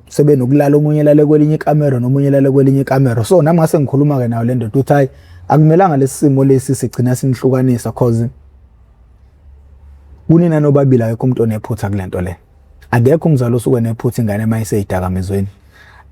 [SPEAKER 1] sebenokulala omunye elale kwelinye ikamero nomunye elale kwelinye ikamero. So nami ngase ngikhuluma ke nayo le ndoda ukuthi hayi akumelanga lesi simo lesi sigcina sinihlukanisa, cause kunina nobabili akekho umuntu onephutha kulento le. Akekho umzali osuke nephutha ingane uma iseyidakamizweni.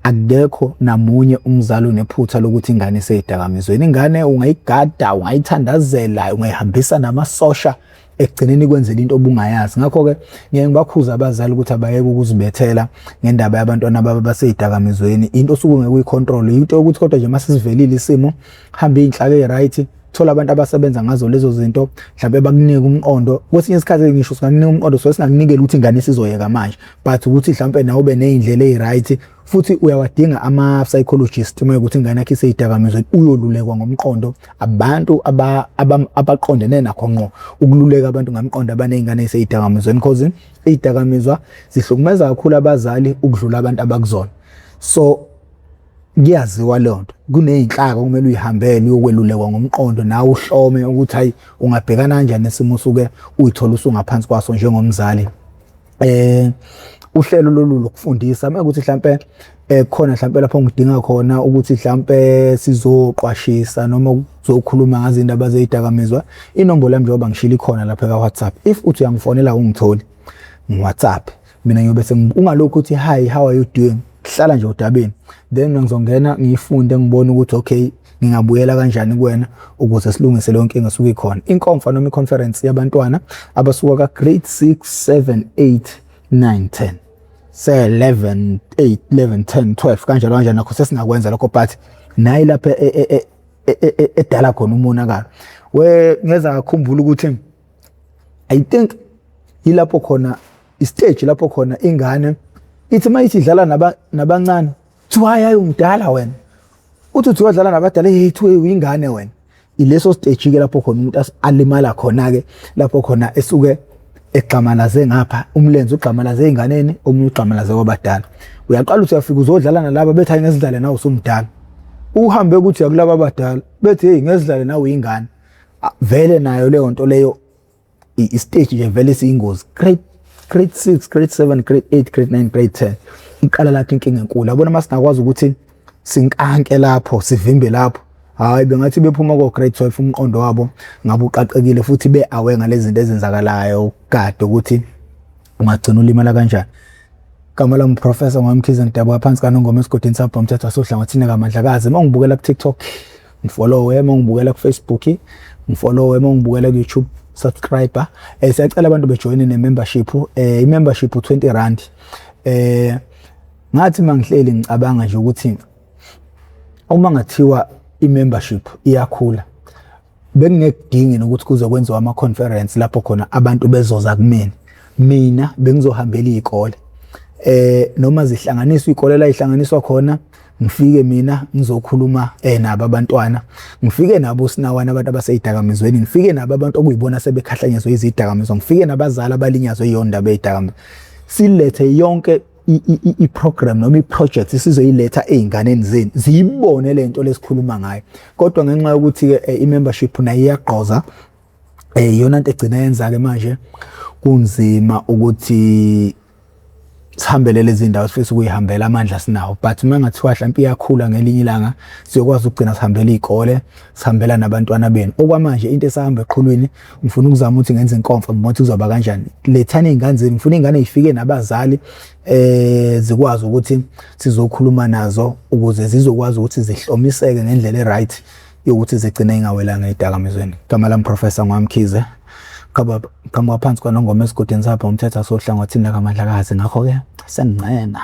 [SPEAKER 1] Akekho namunye umzali onephutha lokuthi ingane iseyidakamizweni. Ingane ungayigada, ungayithandazela, ungayihambisa namasosha, ekugcineni kwenzela into obungayazi. Ngakho-ke ngiye ngibakhuze abazali ukuthi abayeke ukuzibethela ngendaba yabantwana babo abaseyidakamizweni. Into osuke ungeke uyicontrol, into yokuthi kodwa nje uma sesivelile isimo, hamba iy'nhlaka ey'right, thola abantu abasebenza ngazo lezo zinto, mhlawumbe bakunike umqondo. Kwesinye isikhathi ngisho singakunika umqondo, so singakunikeli ukuthi ingane isizoyeka manje, but ukuthi mhlawumbe nawe ube ney'ndlela ey'right Futhi uyawadinga ama-psychologist uma ukuthi ingane yakho iseyidakamizweni, uyolulekwa ngomqondo abantu abaqondene nakho ngqo ukululeka abantu ngamqondo abaney'ngane ey'seyidakamizweni, cause iy'dakamizwa zihlukumeza kakhulu abazali ukudlula abantu abakuzona. So kuyaziwa leyo nto, kuney'nhlaka okumele uyihambele uyokwelulekwa ngomqondo, nawe uhlome ukuthi hayi ungabhekana kanjani nesimo osuke uyithola usungaphansi kwaso njengomzali. Uhlelo lolu lokufundisa uma kuthi mhlampe khona mhlampe lapho ngidinga khona ukuthi mhlampe sizoqwashisa noma kuzokhuluma ngazo indaba zezidakamizwa, inombolo yami njengoba ngishilo ikhona lapha ka WhatsApp. If uthi uyangifonela ungitholi ngi-WhatsApp, mina ngiyobe ungalokhu uthi hi, how are you doing, hlala nje odabeni, then mina ngizongena ngiyifunde ngibone ukuthi okay ngingabuyela kanjani kuwena ukuze silungise leyo nkinga esuke ikhona. Inkomfa noma i-conference yabantwana abasuka ka-grade 6, 7, 8, 9, 10, se 11, 8, 11, 10, 12 kanjalo kanjalo, nakho sesingakwenza lokho, but nayi lapha edala khona umonakalo. We ngeza ngakhumbula ukuthi I think yilapho khona istage lapho khona ingane ithi mayithi idlala nabancane kuthiwa hayi hayi umdala wena, uthi uyodlala nabadala, hey thiwe uyingane wena. Ileso stage ke lapho khona umuntu alimala khona ke, lapho khona esuke egxamalaze ngapha, umlenze ugxamalaze ey'nganeni, omunye ugxamalaze kwabadala. Uyaqala uthi uyafika uzodlala nalaba, bethi hayi ngezidlale nawe usumdala, uhambe ukuthi uyakulaba abadala, bethi hey ngezidlale nawe uyingane. Vele nayo leyo nto leyo i-stage nje vele siyingozi. Grade 6, grade 7, grade 8, grade 9, grade 10 iqala lapho inkinga enkulu. Yabona uma singakwazi ukuthi sinkanke lapho, sivimbe lapho, hayi bengathi bephuma ko grade 12 umqondo wabo ngabe uqaqekile futhi be-aware ngalezi zinto ezenzakalayo kade ukuthi ungagcina ulimala kanjani. Igama lami Professor Ngwamkhize, ngidabuka phansi kaNongoma esigodini sabhomthetho wasohlangothini kaMandlakazi. Uma ungibukela ku-TikTok ngifollowe, uma ungibukela ku-Facebook ngifollowe, uma ungibukela ku-YouTube subscribe. Siyacela abantu bejoyine ne-membership. I-membership u-20 rand. Ngathi mangihleli ngicabanga nje ukuthi uma ngathiwa i-membership iyakhula, bengingekudingi nokuthi kuze kwenziwe ama-conference lapho khona abantu bezoza kumina. Mina bengizohambela iy'kole, noma zihlanganiswa iy'kole la y'hlanganiswa khona, ngifike mina ngizokhuluma nabo abantwana, ngifike nabo osinawana abantu abasey'dakamizweni, ngifike nabo abantu okuyibona sebekhahlanyezwe izidakamizwa, ngifike nabazali abalinyazwe yiyo ndaba ey'dakamizwa. Silethe yonke i-program noma i-project sizoyiletha ey'nganeni zenu ziyibone le nto lesikhuluma ngayo. Kodwa ngenxa yokuthi-ke i-membership nayo iyagqoza, iyona nto egcina yenza-ke manje kunzima ukuthi sihambele lezi ndawo sifisa ukuyihambela, amandla sinawo, but uma ngathiwa mhlawumpe iyakhula ngelinye ilanga siyokwazi ukugcina sihambela iy'kole, sihambela nabantwana benu. Okwamanje into esahamba eqhulwini, ngifuna ukuzama ukuthi ngenze inkomfa, ngibone ukuthi kuzoba kanjani. Lethani iy'ngane zenu, ngifuna iy'ngane y'fike nabazali, zikwazi ukuthi sizokhuluma nazo ukuze zizokwazi ukuthi zihlomiseke ngendlela e-right yokuthi zigcine ingawelanga ey'dakamizweni. Igama lami Professor Ngwamkhize, qhamuka phansi kwaNongoma esigodini sapha umthetho wasohlangothini lakaMandlakazi. Ngakho-ke sengincenga.